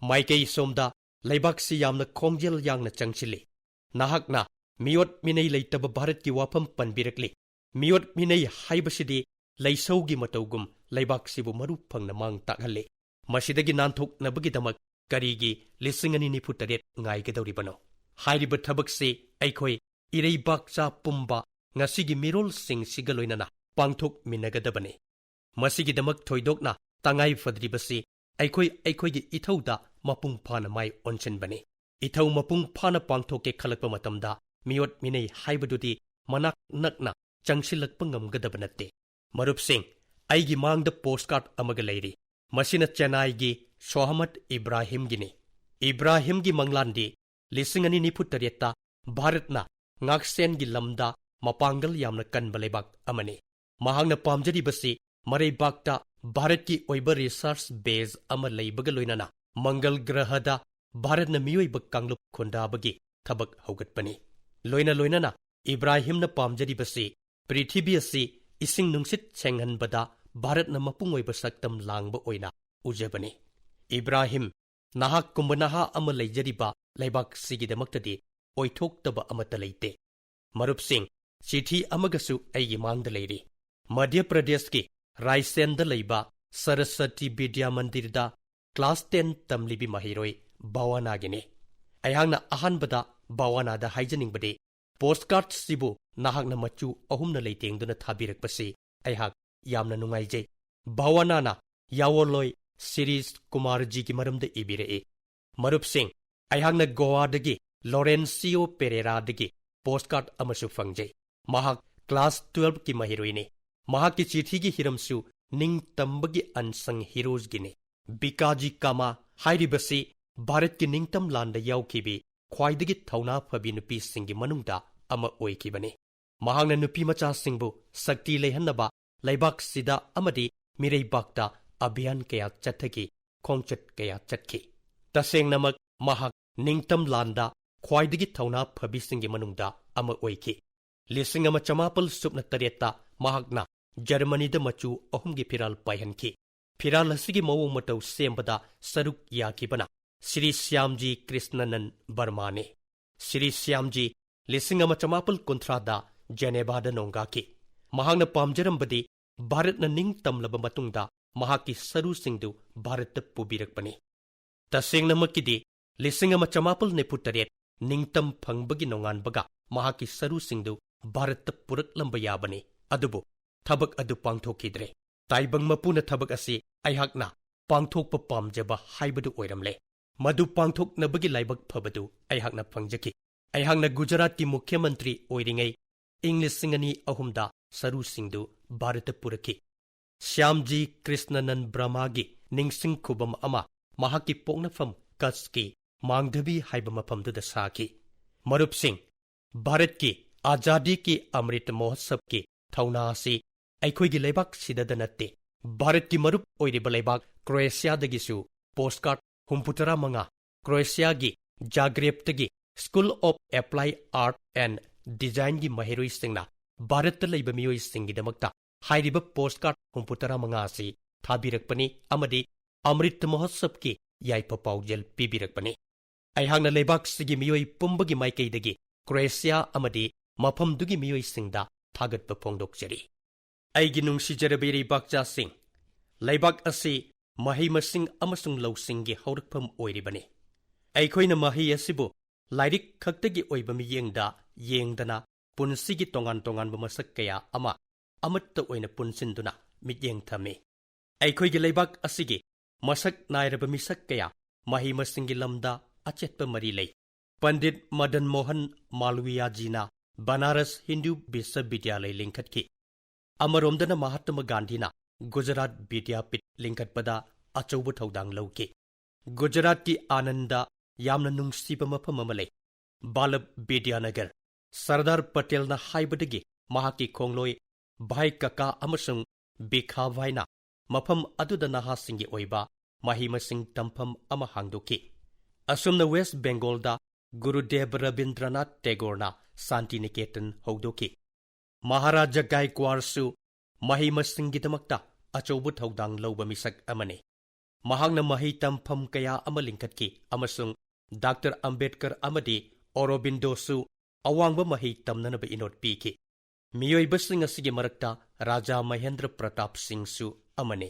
ꯃꯥꯏꯀꯩ ꯁꯣꯝꯗ ꯂꯩꯕꯥꯛꯁꯤ ꯌꯥꯝꯅ ꯈꯣꯡꯖꯦꯜ ꯌꯥꯡꯅ ꯆꯪꯁꯤꯜꯂꯤ꯫ ꯅꯍꯥꯛꯅ ꯃꯤꯑꯣꯠ ꯃꯤꯅꯩ ꯂꯩꯇꯕ ꯚꯥꯔꯠꯀꯤ ꯋꯥꯐꯝ ꯄꯟꯕꯤꯔꯛꯂꯤ꯫ ꯃꯤꯑꯣꯠ ꯃꯤꯅꯩ ꯍꯥꯏꯕꯁꯤꯗꯤ ꯂꯩꯁꯧꯒꯤ ꯃꯇꯧꯒꯨꯝ ꯂꯩꯕꯥꯛꯁꯤꯕꯨ ꯃꯔꯨ ꯐꯪꯅ ꯃꯥꯡ ꯇꯥꯛꯍꯜꯂꯤ꯫ ꯃꯁꯤꯗꯒꯤ ꯅꯥꯟꯊꯣꯛꯅꯕꯒꯤꯗꯃꯛ ꯀꯔꯤꯒꯤ ꯂꯤꯁꯤꯡ ꯑꯅꯤ ꯅꯤꯐꯨ ꯇꯔꯦꯠ ꯉꯥꯏꯒꯗꯧꯔꯤꯕꯅꯣ? ꯍꯥꯏꯔꯤꯕ ꯊꯕꯛꯁꯤ ꯑꯩꯈꯣꯏ ꯏꯔꯩꯕꯥꯛꯆꯥ ꯄꯨꯝꯕ ꯉꯁꯤꯒꯤ ꯃꯤꯔꯣꯜꯁꯤꯡꯁꯤꯒ ꯂꯣꯏꯅꯅ ꯄꯥꯡꯊꯣꯛꯃꯤꯟꯅꯒꯗꯕꯅꯤ꯫ ꯃꯁꯤꯒꯤꯗꯃꯛ ꯊꯣꯏꯗꯣꯛꯅ ꯇꯉꯥꯏ ꯐꯗ꯭ꯔꯤꯕꯁꯤ ꯑꯩꯈꯣꯏ ꯑꯩꯈꯣꯏꯒꯤ ꯏꯊꯧꯗ ꯃꯄꯨꯡ ꯐꯥꯅ ꯃꯥꯏ ꯑꯣꯟꯁꯤꯟꯕꯅꯤ꯫ ꯏꯊꯧ ꯃꯄꯨꯡ ꯐꯥꯅ ꯄꯥꯡꯊꯣꯛꯀꯦ ꯈꯜꯂꯛꯄ ꯃꯇꯝꯗ ꯃꯤꯑꯣꯠ ꯃꯤꯅꯩ ꯍꯥꯏꯕꯗꯨꯗꯤ ꯃꯅꯥꯛ ꯅꯛꯅ ꯆꯪꯁꯤꯜꯂꯛꯄ ꯉꯝꯒꯗꯕ ꯅꯠꯇꯦ꯫ ꯃꯔꯨꯞꯁꯤꯡ, ꯑꯩꯒꯤ ꯃꯥꯡꯗ ꯄꯣꯁꯀꯥꯔꯗ ꯑꯃꯒ ꯂꯩꯔꯤ꯫ ꯃꯁꯤꯅ ꯆꯦꯟꯅꯥꯏꯒꯤ ꯁꯣꯍꯃꯠ ꯏꯕ꯭ꯔꯥꯍꯤꯝꯒꯤꯅꯤ꯫ ꯏꯕ꯭ꯔꯥꯍꯤꯝꯒꯤ ꯃꯪꯂꯥꯟꯗꯤ ꯂꯤꯁꯤꯡ ꯑꯅꯤ ꯅꯤꯐꯨ ꯇꯔꯦꯠꯇ ꯚꯥꯔꯠꯅ ꯉꯥꯛꯁꯦꯟꯒꯤ ꯂꯝꯗ ꯃꯄꯥꯡꯒꯜ ꯌꯥꯝꯅ ꯀꯟꯕ ꯂꯩꯕꯥꯛ ꯑꯃꯅꯤ꯫ ꯃꯍꯥꯛꯅ ꯄꯥꯝꯖꯔꯤꯕꯁꯤ ꯃꯔꯩꯕꯥꯛꯇ ꯚꯥꯔꯠꯀꯤ ꯑꯣꯏꯕ ꯔꯤꯁꯔꯆ ꯕꯦꯖ ꯑꯃ ꯂꯩꯕꯒ ꯂꯣꯏꯅꯅ ꯃꯪꯒꯜ ꯒ꯭ꯔꯍꯗ ꯚꯥꯔꯠꯅ ꯃꯤꯑꯣꯏꯕ ꯀꯥꯡꯂꯨꯞ ꯈꯨꯟꯗꯥꯕꯒꯤ ꯊꯕꯛ ꯍꯧꯒꯠꯄꯅꯤ꯫ ꯂꯣꯏꯅ ꯂꯣꯏꯅꯅ ꯏꯕ꯭ꯔꯥꯍꯤꯝꯅ ꯄꯥꯝꯖꯔꯤꯕꯁꯤ ꯄ꯭ꯔꯤꯊꯤꯕꯤ ꯑꯁꯤ ꯏꯁꯤꯡ ꯅꯨꯡꯁꯤꯠ ꯁꯦꯡꯍꯟꯕꯗ ꯚꯥꯔꯠꯅ ꯃꯄꯨꯡ ꯑꯣꯏꯕ ꯁꯛꯇꯝ ꯂꯥꯡꯕ ꯑꯣꯏꯅ ꯎꯖꯕꯅꯤ꯫ ꯏꯕ꯭ꯔꯥꯍꯤꯝ, ꯅꯍꯥꯛꯀꯨꯝꯕ ꯅꯍꯥ ꯑꯃ ꯂꯩꯖꯔꯤꯕ ꯂꯩꯕꯥꯛꯁꯤꯒꯤꯗꯃꯛꯇꯗꯤ ꯑꯣꯏꯊꯣꯛꯇꯕ ꯑꯃꯠꯇ ꯂꯩꯇꯦ꯫ ꯃꯔꯨꯞꯁꯤꯡ, ꯆꯤꯊꯤ ꯑꯃꯒꯁꯨ ꯑꯩꯒꯤ ꯃꯥꯡꯗ ꯂꯩꯔꯤ꯫ ꯃꯙ꯭ꯌ ꯄ꯭ꯔꯗꯦꯁꯀꯤ ꯔꯥꯏꯁꯦꯟꯗ ꯂꯩꯕ ꯁꯔꯁꯇꯤ ꯕꯤꯗ꯭ꯌꯥ ꯃꯟꯗꯤꯔꯗ ꯀ꯭ꯂꯥꯁ ꯇꯦꯟ ꯇꯝꯂꯤꯕꯤ ꯃꯍꯩꯔꯣꯏ ꯚꯥꯋꯥꯅꯥꯒꯤꯅꯤ꯫ ꯑꯩꯍꯥꯛꯅ ꯑꯍꯥꯟꯕꯗ ꯚꯥꯋꯥꯅꯥꯗ ꯍꯥꯏꯖꯅꯤꯡꯕꯗꯤ, ꯄꯣꯁꯀꯥꯔꯗꯁꯤꯕꯨ ꯅꯍꯥꯛꯅ ꯃꯆꯨ ꯑꯍꯨꯝꯅ ꯂꯩꯇꯦꯡꯗꯨꯅ ꯊꯥꯕꯤꯔꯛꯄꯁꯤ ꯑꯩꯍꯥꯛ ꯌꯥꯝꯅ ꯅꯨꯡꯉꯥꯏꯖꯩ꯫ ꯚꯥꯋꯥꯅꯥꯅ ꯌꯥꯋꯣꯂꯣꯏ ꯁꯤꯔꯤꯁ ꯀꯨꯃꯥꯔꯖꯤꯒꯤ ꯃꯔꯝꯗ ꯏꯕꯤꯔꯛꯏ꯫ ꯃꯔꯨꯞꯁꯤꯡ, ꯑꯩꯍꯥꯛꯅ ꯒꯣꯋꯥꯗꯒꯤ ꯂꯣꯔꯦꯟꯁꯤꯌꯣ ꯄꯦꯔꯦꯔꯥꯗꯒꯤ ꯄꯣꯁꯀꯥꯔꯗ ꯑꯃꯁꯨ ꯐꯪꯖꯩ꯫ ꯃꯍꯥꯛ ꯀ꯭ꯂꯥꯁ ꯇꯨꯋꯦꯜꯐꯀꯤ ꯃꯍꯩꯔꯣꯏꯅꯤ꯫ ꯃꯍꯥꯛꯀꯤ ꯆꯤꯊꯤꯒꯤ ꯍꯤꯔꯝꯁꯨ ꯅꯤꯡꯇꯝꯕꯒꯤ ꯑꯟꯁꯪ ꯍꯤꯔꯣꯁꯒꯤꯅꯤ꯫ ꯕꯤꯀꯥꯖꯤ ꯀꯥꯃꯥ ꯍꯥꯏꯔꯤꯕꯁꯤ ꯚꯥꯔꯠꯀꯤ ꯅꯤꯡꯇꯝ ꯂꯥꯟꯗ ꯌꯥꯎꯈꯤꯕꯤ ꯈ꯭ꯋꯥꯏꯗꯒꯤ ꯊꯧꯅꯥ ꯐꯕꯤ ꯅꯨꯄꯤꯁꯤꯡꯒꯤ ꯃꯅꯨꯡꯗ ꯑꯃ ꯑꯣꯏꯈꯤꯕꯅꯤ꯫ ꯃꯍꯥꯛꯅ ꯅꯨꯄꯤ ꯃꯆꯥꯁꯤꯡꯕꯨ ꯁꯛꯇꯤ ꯂꯩꯍꯟꯅꯕ ꯂꯩꯕꯥꯛꯁꯤꯗ ꯑꯃꯗꯤ ꯃꯤꯔꯩꯕꯥꯛꯇ ꯑꯚꯤꯌꯥꯟ ꯀꯌꯥ ꯆꯠꯊꯈꯤ, ꯈꯣꯡꯆꯠ ꯀꯌꯥ ꯆꯠꯈꯤ꯫ ꯇꯁꯦꯡꯅꯃꯛ ꯃꯍꯥꯛ ꯅꯤꯡꯇꯝ ꯂꯥꯟꯗ ꯈ꯭ꯋꯥꯏꯗꯒꯤ ꯊꯧꯅꯥ ꯐꯕꯤꯁꯤꯡꯒꯤ ꯃꯅꯨꯡꯗ ꯑꯃ ꯑꯣꯏꯈꯤ꯫ ꯂꯤꯁꯤꯡ ꯑꯃ ꯆꯃꯥꯄꯜ ꯁꯨꯞꯅ ꯇꯔꯦꯠꯇ ꯃꯍꯥꯛꯅ ꯖꯔꯃꯅꯤꯗ ꯃꯆꯨ ꯑꯍꯨꯝꯒꯤ ꯐꯤꯔꯥꯜ ꯄꯥꯏꯍꯟꯈꯤ꯫ ꯐꯤꯔꯥꯜ ꯑꯁꯤꯒꯤ ꯃꯑꯣꯡ ꯃꯇꯧ ꯁꯦꯝꯕꯗ ꯁꯔꯨꯛ ꯌꯥꯈꯤꯕꯅ ꯁ꯭ꯔꯤ ꯁ꯭ꯌꯥꯝꯖꯤ ꯀ꯭ꯔꯤꯁꯅꯅꯟ ꯕꯔꯃꯥꯅꯤ꯫ ꯁ꯭ꯔꯤ ꯁ꯭ꯌꯥꯝꯖꯤ ꯂꯤꯁꯤꯡ ꯑꯃ ꯆꯃꯥꯄꯜ ꯀꯨꯟꯊ꯭ꯔꯥꯗ ꯖꯦꯅꯦꯚꯥꯗ ꯅꯣꯡꯒꯥꯈꯤ꯫ ꯃꯍꯥꯛꯅ ꯄꯥꯝꯖꯔꯝꯕꯗꯤ ꯚꯥꯔꯠꯅ ꯅꯤꯡꯇꯝꯂꯕ ꯃꯇꯨꯡꯗ ꯃꯍꯥꯛꯀꯤ ꯁꯔꯨꯁꯤꯡꯗꯨ ꯚꯥꯔꯠꯇ ꯄꯨꯕꯤꯔꯛꯄꯅꯤ꯫ ꯇꯁꯦꯡꯅꯃꯛꯀꯤꯗꯤ ꯂꯤꯁꯤꯡ ꯑꯃ ꯆꯃꯥꯄꯜ ꯅꯤꯐꯨ ꯇꯔꯦꯠ ꯅꯤꯡꯇꯝ ꯐꯪꯕꯒꯤ ꯅꯣꯡꯉꯥꯟꯕꯒ ꯃꯍꯥꯛꯀꯤ ꯁꯔꯨꯁꯤꯡꯗꯨ ꯚꯥꯔꯠꯇ ꯄꯨꯔꯛꯂꯝꯕ ꯌꯥꯕꯅꯤ, ꯑꯗꯨꯕꯨ ꯊꯕꯛ ꯑꯗꯨ ꯄꯥꯡꯊꯣꯛꯈꯤꯗ꯭ꯔꯦ꯫ ꯇꯥꯏꯕꯪ ꯃꯄꯨꯅ ꯊꯕꯛ ꯑꯁꯤ ꯑꯩꯍꯥꯛꯅ ꯄꯥꯡꯊꯣꯛꯄ ꯄꯥꯝꯖꯕ ꯍꯥꯏꯕꯗꯨ ꯑꯣꯏꯔꯝꯂꯦ꯫ ꯃꯗꯨ ꯄꯥꯡꯊꯣꯛꯅꯕꯒꯤ ꯂꯥꯏꯕꯛ ꯐꯕꯗꯨ ꯑꯩꯍꯥꯛꯅ ꯐꯪꯖꯈꯤ꯫ ꯑꯩꯍꯥꯛꯅ ꯒꯨꯖꯔꯥꯠꯀꯤ ꯃꯨꯈ꯭ꯌ ꯃꯟꯇ꯭ꯔꯤ ꯑꯣꯏꯔꯤꯉꯩ ꯏꯪ ꯂꯤꯁꯤꯡ ꯑꯅꯤ ꯑꯍꯨꯝꯗ ꯁꯔꯨꯁꯤꯡꯗꯨ ꯚꯥꯔꯠꯇ ꯄꯨꯔꯛꯈꯤ꯫ ꯁ꯭ꯌꯥꯝꯖꯤ ꯀ꯭ꯔꯤꯁꯅꯅꯟ ꯕ꯭ꯔꯍꯃꯒꯤ ꯅꯤꯡꯁꯤꯡ ꯈꯨꯕꯝ ꯑꯃ ꯃꯍꯥꯛꯀꯤ ꯄꯣꯛꯅꯐꯝ ꯀꯆꯀꯤ ꯃꯥꯡꯙꯕꯤ ꯍꯥꯏꯕ ꯃꯐꯝꯗꯨꯗ ꯁꯥꯈꯤ꯫ ꯃꯔꯨꯞꯁꯤꯡ, ꯚꯥꯔꯠꯀꯤ ꯑꯖꯥꯗꯤ ꯀꯤ ꯑꯃ꯭ꯔꯤꯠ ꯃꯍꯣꯠꯁꯕꯀꯤ ꯊꯧꯅꯥ ꯑꯁꯤ ꯑꯩꯈꯣꯏꯒꯤ ꯂꯩꯕꯥꯛꯁꯤꯗꯗ ꯅꯠꯇꯦ, ꯚꯥꯔꯠꯀꯤ ꯃꯔꯨꯞ ꯑꯣꯏꯔꯤꯕ ꯂꯩꯕꯥꯛ ꯀ꯭ꯔꯣꯑꯦꯁꯤꯌꯥꯗꯒꯤꯁꯨ ꯄꯣꯁꯀꯥꯔꯠ ꯍꯨꯝꯐꯨꯇꯔꯥ ꯃꯉꯥ, ꯀ꯭ꯔꯣꯑꯦꯁꯤꯌꯥꯒꯤ ꯖꯥꯒ꯭ꯔꯦꯕꯇꯒꯤ School of Applied Art and Designꯒꯤ ꯃꯍꯩꯔꯣꯏꯁꯤꯡꯅ ꯚꯥꯔꯠꯇ ꯂꯩꯕ ꯃꯤꯑꯣꯏꯁꯤꯡꯒꯤꯗꯃꯛꯇ ꯍꯥꯏꯔꯤꯕ ꯄꯣꯁꯀꯥꯔꯠ ꯍꯨꯝꯐꯨꯇꯔꯥ ꯃꯉꯥ ꯑꯁꯤ ꯊꯥꯕꯤꯔꯛꯄꯅꯤ ꯑꯃꯗꯤ ꯑꯃ꯭ꯔꯤꯠ ꯃꯍꯣꯠꯁꯕꯀꯤ ꯌꯥꯏꯐ ꯄꯥꯎꯖꯦꯜ ꯄꯤꯕꯤꯔꯛꯄꯅꯤ꯫ ꯑꯩꯍꯥꯛꯅ ꯂꯩꯕꯥꯛꯁꯤꯒꯤ ꯃꯤꯑꯣꯏ ꯄꯨꯝꯕꯒꯤ ꯃꯥꯏꯀꯩꯗꯒꯤ ꯀ꯭ꯔꯣꯑꯦꯁꯤꯌꯥ ꯑꯃꯗꯤ ꯃꯐꯝꯗꯨꯒꯤ ꯃꯤꯑꯣꯏꯁꯤꯡꯗ ꯊꯥꯒꯠꯄ ꯐꯣꯡꯗꯣꯛꯆꯔꯤ꯫ ꯑꯩꯒꯤ ꯅꯨꯡꯁꯤꯖꯔꯕ ꯏꯔꯩꯕꯥꯛꯆꯥꯁꯤꯡ, ꯂꯩꯕꯥꯛ ꯑꯁꯤ ꯃꯍꯩ ꯃꯁꯤꯡ ꯑꯃꯁꯨꯡ ꯂꯧꯁꯤꯡꯒꯤ ꯍꯧꯔꯛꯐꯝ ꯑꯣꯏꯔꯤꯕꯅꯤ꯫ ꯑꯩꯈꯣꯏꯅ ꯃꯍꯩ ꯑꯁꯤꯕꯨ ꯂꯥꯏꯔꯤꯛ ꯈꯛꯇꯒꯤ ꯑꯣꯏꯕ ꯃꯤꯠꯌꯦꯡꯗ ꯌꯦꯡꯗꯅ ꯄꯨꯟꯁꯤꯒꯤ ꯇꯣꯉꯥꯟ ꯇꯣꯉꯥꯟꯕ ꯃꯁꯛ ꯀꯌꯥ ꯑꯃ ꯑꯃꯠꯇ ꯑꯣꯏꯅ ꯄꯨꯟꯁꯤꯟꯗꯨꯅ ꯃꯤꯠꯌꯦꯡ ꯊꯝꯃꯤ꯫ ꯑꯩꯈꯣꯏꯒꯤ ꯂꯩꯕꯥꯛ ꯑꯁꯤꯒꯤ ꯃꯁꯛ ꯅꯥꯏꯔꯕ ꯃꯤꯁꯛ ꯀꯌꯥ ꯃꯍꯩ ꯃꯁꯤꯡꯒꯤ ꯂꯝꯗ ꯑꯆꯦꯠꯄ ꯃꯔꯤ ꯂꯩ꯫ ꯄꯟꯗꯤꯠ ꯃꯗꯟ ꯃꯣꯍꯟ ꯃꯥꯜꯋꯤꯌꯥꯖꯤꯅ ꯕꯅꯥꯔꯁ ꯍꯤꯟꯗꯨ ꯕꯤꯁ꯭ꯋꯕꯤꯗ꯭ꯌꯥꯂꯌ ꯂꯤꯡꯈꯠꯈꯤ꯫ ꯑꯃꯔꯣꯝꯗꯅ ꯃꯍꯥꯠꯃ ꯒꯥꯟꯙꯤꯅ ꯒꯨꯖꯔꯥꯠ ꯕꯤꯗ꯭ꯌꯥꯄꯤꯊ ꯂꯤꯡꯈꯠꯄꯗ ꯑꯆꯧꯕ ꯊꯧꯗꯥꯡ ꯂꯧꯈꯤ꯫ ꯒꯨꯖꯔꯥꯠꯀꯤ ꯑꯥꯅꯟꯗ ꯌꯥꯝꯅ ꯅꯨꯡꯁꯤꯕ ꯃꯐꯝ ꯑꯃ ꯂꯩ, ꯕꯥꯂꯕ ꯕꯤꯗ꯭ꯌꯥꯅꯒꯔ꯫ ꯁꯔꯗꯥꯔ ꯄꯇꯦꯜꯅ ꯍꯥꯏꯕꯗꯒꯤ ꯃꯍꯥꯛꯀꯤ ꯈꯣꯡꯂꯣꯏ ꯚꯥꯏ ꯀꯀꯥ ꯑꯃꯁꯨꯡ ꯚꯤꯈꯥꯚꯥꯏꯅ ꯃꯐꯝ ꯑꯗꯨꯗ ꯅꯍꯥꯁꯤꯡꯒꯤ ꯑꯣꯏꯕ ꯃꯍꯩ ꯃꯁꯤꯡ ꯇꯝꯐꯝ ꯑꯃ ꯍꯥꯡꯗꯣꯛꯈꯤ꯫ ꯑꯁꯨꯝꯅ ꯋꯦꯁ꯭ꯠ ꯕꯦꯡꯒꯣꯜꯗ ꯒꯨꯔꯨꯗꯦꯕ ꯔꯕꯤꯟꯗ꯭ꯔꯅꯥꯊ ꯇꯦꯒꯣꯔꯅ ꯁꯥꯟꯇꯤ ꯅꯤꯀꯦꯇꯟ ꯍꯧꯗꯣꯛꯈꯤ꯫ ꯃꯍꯥꯔꯥꯖꯥ ꯒꯥꯏꯛꯋꯥꯔꯁꯨ ꯃꯍꯩ ꯃꯁꯤꯡꯒꯤꯗꯃꯛꯇ ꯑꯆꯧꯕ ꯊꯧꯗꯥꯡ ꯂꯧꯕ ꯃꯤꯁꯛ ꯑꯃꯅꯤ꯫ ꯃꯍꯥꯛꯅ ꯃꯍꯩ ꯇꯝꯐꯝ ꯀꯌꯥ ꯑꯃ ꯂꯤꯡꯈꯠꯈꯤ ꯑꯃꯁꯨꯡ ꯗꯥꯛꯇꯔ ꯑꯝꯕꯦꯗꯀꯔ ꯑꯃꯗꯤ ꯑꯣꯔꯣꯕꯤꯟꯗꯣꯁꯨ ꯑꯋꯥꯡꯕ ꯃꯍꯩ ꯇꯝꯅꯅꯕ ꯏꯅꯣꯠ ꯄꯤꯈꯤ꯫ ꯃꯤꯑꯣꯏꯕꯁꯤꯡ ꯑꯁꯤꯒꯤ ꯃꯔꯛꯇ ꯔꯥꯖꯥ ꯃꯍꯦꯟꯗ꯭ꯔ ꯄ꯭ꯔꯇꯥꯞ ꯁꯤꯡꯁꯨ ꯑꯃꯅꯤ꯫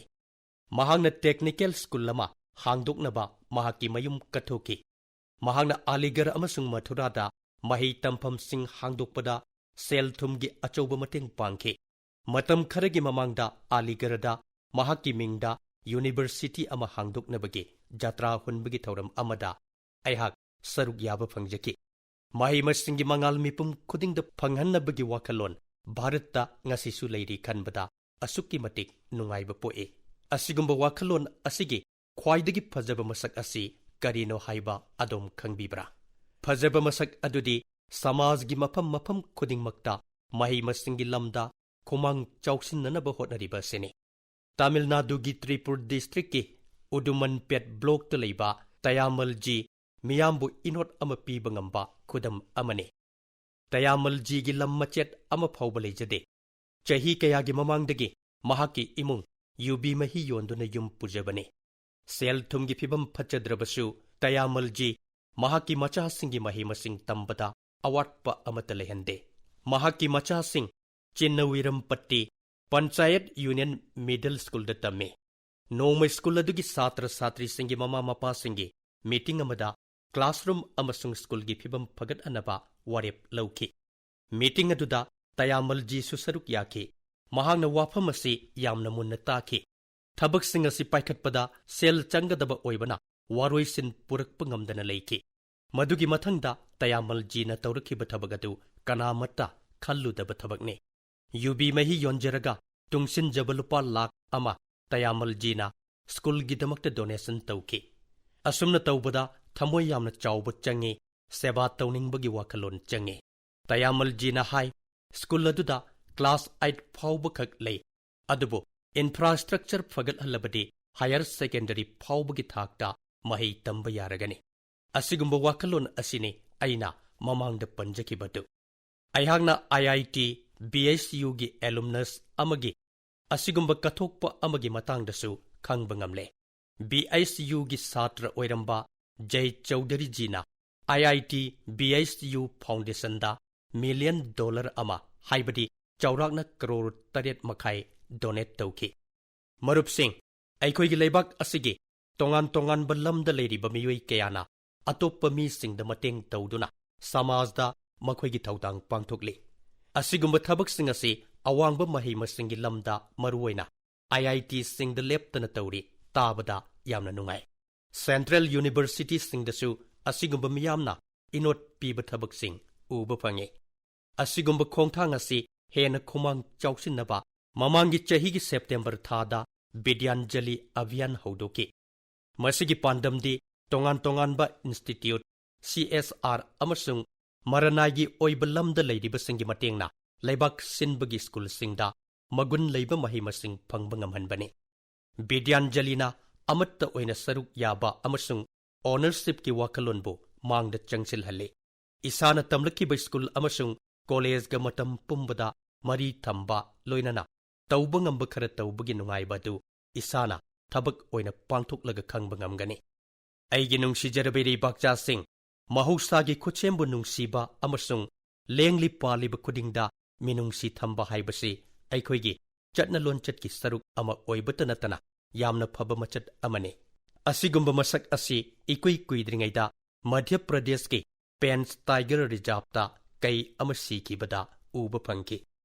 ꯃꯍꯥꯛꯅ technical school ꯑꯃ ꯍꯥꯡꯗꯣꯛꯅꯕ ꯃꯍꯥꯛꯀꯤ ꯃꯌꯨꯝ ꯀꯠꯊꯣꯛꯈꯤ꯫ ꯃꯍꯥꯛꯅ ꯑꯂꯤꯒꯔ ꯑꯃꯁꯨꯡ ꯃꯊꯨꯔꯥꯗ ꯃꯍꯩ ꯇꯝꯐꯝꯁꯤꯡ ꯍꯥꯡꯗꯣꯛꯄꯗ ꯁꯦꯜ ꯊꯨꯝꯒꯤ ꯑꯆꯧꯕ ꯃꯇꯦꯡ ꯄꯥꯡꯈꯤ꯫ ꯃꯇꯝ ꯈꯔꯒꯤ ꯃꯃꯥꯡꯗ ꯑꯂꯤꯒꯔꯗ ꯃꯍꯥꯛꯀꯤ ꯃꯤꯡꯗ university ꯑꯃ ꯍꯥꯡꯗꯣꯛꯅꯕꯒꯤ ꯖꯇ꯭ꯔꯥ ꯍꯨꯟꯕꯒꯤ ꯊꯧꯔꯝ ꯑꯃꯗ ꯑꯩꯍꯥꯛ ꯁꯔꯨꯛ ꯌꯥꯕ ꯐꯪꯖꯈꯤ꯫ ꯃꯍꯩ ꯃꯁꯤꯡꯒꯤ ꯃꯉꯥꯜ ꯃꯤꯄꯨꯝ ꯈꯨꯗꯤꯡꯗ ꯐꯪꯍꯟꯅꯕꯒꯤ ꯋꯥꯈꯜꯂꯣꯟ ꯚꯥꯔꯠꯇ ꯉꯁꯤꯁꯨ ꯂꯩꯔꯤ ꯈꯟꯕꯗ ꯑꯁꯨꯛꯀꯤ ꯃꯇꯤꯛ ꯅꯨꯡꯉꯥꯏꯕ ꯄꯣꯛꯏ꯫ ꯑꯁꯤꯒꯨꯝꯕ ꯋꯥꯈꯜꯂꯣꯟ ꯑꯁꯤꯒꯤ ꯈ꯭ꯋꯥꯏꯗꯒꯤ ꯐꯖꯕ ꯃꯁꯛ ꯑꯁꯤ ꯀꯔꯤꯅꯣ ꯍꯥꯏꯕ ꯑꯗꯣꯝ ꯈꯪꯕꯤꯕ꯭ꯔꯥ? ꯐꯖꯕ ꯃꯁꯛ ꯑꯗꯨꯗꯤ ꯁꯃꯥꯖꯒꯤ ꯃꯐꯝ ꯃꯐꯝ ꯈꯨꯗꯤꯡꯃꯛꯇ ꯃꯍꯩ ꯃꯁꯤꯡꯒꯤ ꯂꯝꯗ ꯈꯨꯃꯥꯡ ꯆꯥꯎꯁꯤꯟꯅꯅꯕ ꯍꯣꯠꯅꯔꯤꯕ ꯑꯁꯤꯅꯤ꯫ ꯇꯥꯃꯤꯜ ꯅꯥꯗꯨꯒꯤ ꯇ꯭ꯔꯤꯄꯨꯔ districtꯀꯤ ꯎꯗꯨꯃꯟꯄꯦꯠ blockꯇ ꯂꯩꯕ ꯇꯌꯥꯃꯜꯖꯤ ꯃꯤꯌꯥꯝꯕꯨ ꯏꯅꯣꯠ ꯑꯃ ꯄꯤꯕ ꯉꯝꯕ ꯈꯨꯗꯝ ꯑꯃꯅꯤ꯫ ꯇꯌꯥꯃꯜꯖꯤꯒꯤ ꯂꯝ ꯃꯆꯦꯠ ꯑꯃ ꯐꯥꯎꯕ ꯂꯩꯖꯗꯦ꯫ ꯆꯍꯤ ꯀꯌꯥꯒꯤ ꯃꯃꯥꯡꯗꯒꯤ ꯃꯍꯥꯛꯀꯤ ꯏꯃꯨꯡ ꯌꯨꯕꯤ ꯃꯍꯤ ꯌꯣꯟꯗꯨꯅ ꯌꯨꯝ ꯄꯨꯖꯕꯅꯤ꯫ ꯁꯦꯜ ꯊꯨꯝꯒꯤ ꯐꯤꯕꯝ ꯐꯠꯆꯗ꯭ꯔꯕꯁꯨ ꯇꯌꯥꯃꯜꯖꯤ ꯃꯍꯥꯛꯀꯤ ꯃꯆꯥꯁꯤꯡꯒꯤ ꯃꯍꯩ ꯃꯁꯤꯡ ꯇꯝꯕꯗ ꯑꯋꯥꯠꯄ ꯑꯃꯠꯇ ꯂꯩꯍꯟꯗꯦ꯫ ꯃꯍꯥꯛꯀꯤ ꯃꯆꯥꯁꯤꯡ ꯆꯤꯟꯅꯋꯤꯔꯝꯄꯠꯇꯤ Panchayat Union Middle Schoolꯗ ꯇꯝꯃꯤ꯫ ꯅꯣꯡꯃ school ꯑꯗꯨꯒꯤ ꯁꯥꯇ꯭ꯔ ꯁꯥꯇ꯭ꯔꯤꯁꯤꯡꯒꯤ ꯃꯃꯥ ꯃꯄꯥꯁꯤꯡꯒꯤ meeting ꯑꯃꯗ classroom ꯑꯃꯁꯨꯡ schoolꯒꯤ ꯐꯤꯕꯝ ꯐꯒꯠꯍꯟꯅꯕ ꯋꯥꯔꯦꯞ ꯂꯧꯈꯤ꯫ Meeting ꯑꯗꯨꯗ ꯇꯌꯥꯃꯜꯖꯤꯁꯨ ꯁꯔꯨꯛ ꯌꯥꯈꯤ꯫ ꯃꯍꯥꯛꯅ ꯋꯥꯐꯝ ꯑꯁꯤ ꯌꯥꯝꯅ ꯃꯨꯟꯅ ꯇꯥꯈꯤ꯫ ꯊꯕꯛꯁꯤꯡ ꯑꯁꯤ ꯄꯥꯏꯈꯠꯄꯗ ꯁꯦꯜ ꯆꯪꯒꯗꯕ ꯑꯣꯏꯕꯅ ꯋꯥꯔꯣꯏꯁꯤꯟ ꯄꯨꯔꯛꯄ ꯉꯝꯗꯅ ꯂꯩꯈꯤ꯫ ꯃꯗꯨꯒꯤ ꯃꯊꯪꯗ ꯇꯌꯥꯃꯜꯖꯤꯅ ꯇꯧꯔꯛꯈꯤꯕ ꯊꯕꯛ ꯑꯗꯨ ꯀꯅꯥꯃꯠꯇ ꯈꯜꯂꯨꯗꯕ ꯊꯕꯛꯅꯤ꯫ ꯌꯨꯕꯤ ꯃꯍꯤ ꯌꯣꯟꯖꯔꯒ ꯇꯨꯡꯁꯤꯟꯖꯕ ꯂꯨꯄꯥ ꯂꯥꯈ ꯑꯃ ꯇꯌꯥꯃꯜꯖꯤꯅ schoolꯒꯤꯗꯃꯛꯇ donation ꯇꯧꯈꯤ꯫ ꯑꯁꯨꯝꯅ ꯇꯧꯕꯗ ꯊꯃꯣꯏ ꯌꯥꯝꯅ ꯆꯥꯎꯕ ꯆꯪꯏ, ꯁꯦꯕꯥ ꯇꯧꯅꯤꯡꯕꯒꯤ ꯋꯥꯈꯜꯂꯣꯟ ꯆꯪꯏ꯫ ꯇꯌꯥꯃꯜꯖꯤꯅ ꯍꯥꯏ, school ꯑꯗꯨꯗ class eight ꯐꯥꯎꯕꯈꯛ ꯂꯩ, ꯑꯗꯨꯕꯨ infrastructure ꯐꯒꯠꯍꯜꯂꯕꯗꯤ higher secondary ꯐꯥꯎꯕꯒꯤ ꯊꯥꯛꯇ ꯃꯍꯩ ꯇꯝꯕ ꯌꯥꯔꯒꯅꯤ꯫ ꯑꯁꯤꯒꯨꯝꯕ ꯋꯥꯈꯜꯂꯣꯟ ꯑꯁꯤꯅꯤ ꯑꯩꯅ ꯃꯃꯥꯡꯗ ꯄꯟꯖꯈꯤꯕꯗꯨ꯫ ꯑꯩꯍꯥꯛꯅ IIT BHUꯒꯤ alumnus ꯑꯃꯒꯤ ꯑꯁꯤꯒꯨꯝꯕ ꯀꯠꯊꯣꯛꯄ ꯑꯃꯒꯤ ꯃꯇꯥꯡꯗꯁꯨ ꯈꯪꯕ ꯉꯝꯂꯦ꯫ BHUꯒꯤ ꯁꯥꯇ꯭ꯔ ꯑꯣꯏꯔꯝꯕ ꯖꯩ ꯆꯧꯙꯔꯤꯖꯤꯅ IIT BHU foundationꯗ million dollar ꯑꯃ ꯍꯥꯏꯕꯗꯤ ꯆꯥꯎꯔꯥꯛꯅ ꯀꯔꯣꯔ ꯇꯔꯦꯠ ꯃꯈꯥꯏ donate ꯇꯧꯈꯤ꯫ ꯃꯔꯨꯞꯁꯤꯡ, ꯑꯩꯈꯣꯏꯒꯤ ꯂꯩꯕꯥꯛ ꯑꯁꯤꯒꯤ ꯇꯣꯉꯥꯟ ꯇꯣꯉꯥꯟꯕ ꯂꯝꯗ ꯂꯩꯔꯤꯕ ꯃꯤꯑꯣꯏ ꯀꯌꯥꯅ ꯑꯇꯣꯞꯄ ꯃꯤꯁꯤꯡꯗ ꯃꯇꯦꯡ ꯇꯧꯗꯨꯅ ꯁꯃꯥꯖꯗ ꯃꯈꯣꯏꯒꯤ ꯊꯧꯗꯥꯡ ꯄꯥꯡꯊꯣꯛꯂꯤ꯫ ꯑꯁꯤꯒꯨꯝꯕ ꯊꯕꯛꯁꯤꯡ ꯑꯁꯤ ꯑꯋꯥꯡꯕ ꯃꯍꯩ ꯃꯁꯤꯡꯒꯤ ꯂꯝꯗ, ꯃꯔꯨꯑꯣꯏꯅ ꯑꯥꯏ ꯑꯥꯏ ꯇꯤꯁꯤꯡꯗ ꯂꯦꯞꯇꯅ ꯇꯧꯔꯤ꯫ ꯇꯥꯕꯗ ꯌꯥꯝꯅ ꯅꯨꯡꯉꯥꯏ꯫ Central Universityꯁꯤꯡꯗꯁꯨ ꯑꯁꯤꯒꯨꯝꯕ ꯃꯤꯌꯥꯝꯅ ꯏꯅꯣꯠ ꯄꯤꯕ ꯊꯕꯛꯁꯤꯡ ꯎꯕ ꯐꯪꯉꯤ꯫ ꯑꯁꯤꯒꯨꯝꯕ ꯈꯣꯡꯊꯥꯡ ꯑꯁꯤ ꯍꯦꯟꯅ ꯈꯨꯃꯥꯡ ꯆꯥꯎꯁꯤꯟꯅꯕ ꯃꯃꯥꯡꯒꯤ ꯆꯍꯤꯒꯤ September ꯊꯥꯗ ꯕꯤꯗ꯭ꯌꯥꯟꯖꯂꯤ ꯑꯚꯤꯌꯥꯟ ꯍꯧꯗꯣꯛꯈꯤ꯫ ꯃꯁꯤꯒꯤ ꯄꯥꯟꯗꯝꯗꯤ ꯇꯣꯉꯥꯟ ꯇꯣꯉꯥꯟꯕ institute, ꯁꯤ ꯑꯦꯁ ꯑꯥꯔ ꯑꯃꯁꯨꯡ ꯃꯔꯅꯥꯏꯒꯤ ꯑꯣꯏꯕ ꯂꯝꯗ ꯂꯩꯔꯤꯕꯁꯤꯡꯒꯤ ꯃꯇꯦꯡꯅ ꯂꯩꯕꯥꯛ ꯁꯤꯟꯕꯒꯤ ꯁ꯭ꯀꯨꯜꯁꯤꯡꯗ ꯃꯒꯨꯟ ꯂꯩꯕ ꯃꯍꯩ ꯃꯁꯤꯡ ꯐꯪꯕ ꯉꯝꯍꯟꯕꯅꯤ꯫ ꯕꯤꯗ꯭ꯌꯥꯟꯖꯂꯤꯅ ꯑꯃꯠꯇ ꯑꯣꯏꯅ ꯁꯔꯨꯛ ꯌꯥꯕ ꯑꯃꯁꯨꯡ ownershipꯀꯤ ꯋꯥꯈꯜꯂꯣꯟꯕꯨ ꯃꯥꯡꯗ ꯆꯪꯁꯤꯜꯍꯜꯂꯤ꯫ ꯏꯁꯥꯅ ꯇꯝꯂꯛꯈꯤꯕ ꯁ꯭ꯀꯨꯜ ꯑꯃꯁꯨꯡ ꯀꯣꯂꯦꯖꯒ ꯃꯇꯝ ꯄꯨꯝꯕꯗ ꯃꯔꯤ ꯊꯝꯕ, ꯂꯣꯏꯅꯅ ꯇꯧꯕ ꯉꯝꯕ ꯈꯔ ꯇꯧꯕꯒꯤ ꯅꯨꯡꯉꯥꯏꯕ ꯑꯗꯨ ꯏꯁꯥꯅ ꯊꯕꯛ ꯑꯣꯏꯅ ꯄꯥꯡꯊꯣꯛꯂꯒ ꯈꯪꯕ ꯉꯝꯒꯅꯤ꯫ ꯑꯩꯒꯤ ꯅꯨꯡꯁꯤꯖꯔꯕ ꯏꯔꯩꯕꯥꯛꯆꯥꯁꯤꯡ, ꯃꯍꯧꯁꯥꯒꯤ ꯈꯨꯠꯁꯦꯝꯕꯨ ꯅꯨꯡꯁꯤꯕ ꯑꯃꯁꯨꯡ ꯂꯦꯡꯂꯤ ꯄꯥꯜꯂꯤꯕ ꯈꯨꯗꯤꯡꯗ ꯃꯤꯅꯨꯡꯁꯤ ꯊꯝꯕ ꯍꯥꯏꯕꯁꯤ ꯑꯩꯈꯣꯏꯒꯤ ꯆꯠꯅ ꯂꯣꯟꯆꯠꯀꯤ ꯁꯔꯨꯛ ꯑꯃ ꯑꯣꯏꯕꯇ ꯅꯠꯇꯅ ꯌꯥꯝꯅ ꯐꯕ ꯃꯆꯠ ꯑꯃꯅꯤ꯫ ꯑꯁꯤꯒꯨꯝꯕ ꯃꯁꯛ ꯑꯁꯤ ꯏꯀꯨꯏ ꯀꯨꯏꯗ꯭ꯔꯤꯉꯩꯗ ꯃꯙ꯭ꯌ ꯄ꯭ꯔꯗꯦꯁꯀꯤ ꯄꯦꯟꯆ Tiger Reserveꯇ ꯀꯩ ꯑꯃ ꯁꯤꯈꯤꯕꯗ ꯎꯕ ꯐꯪꯈꯤ꯫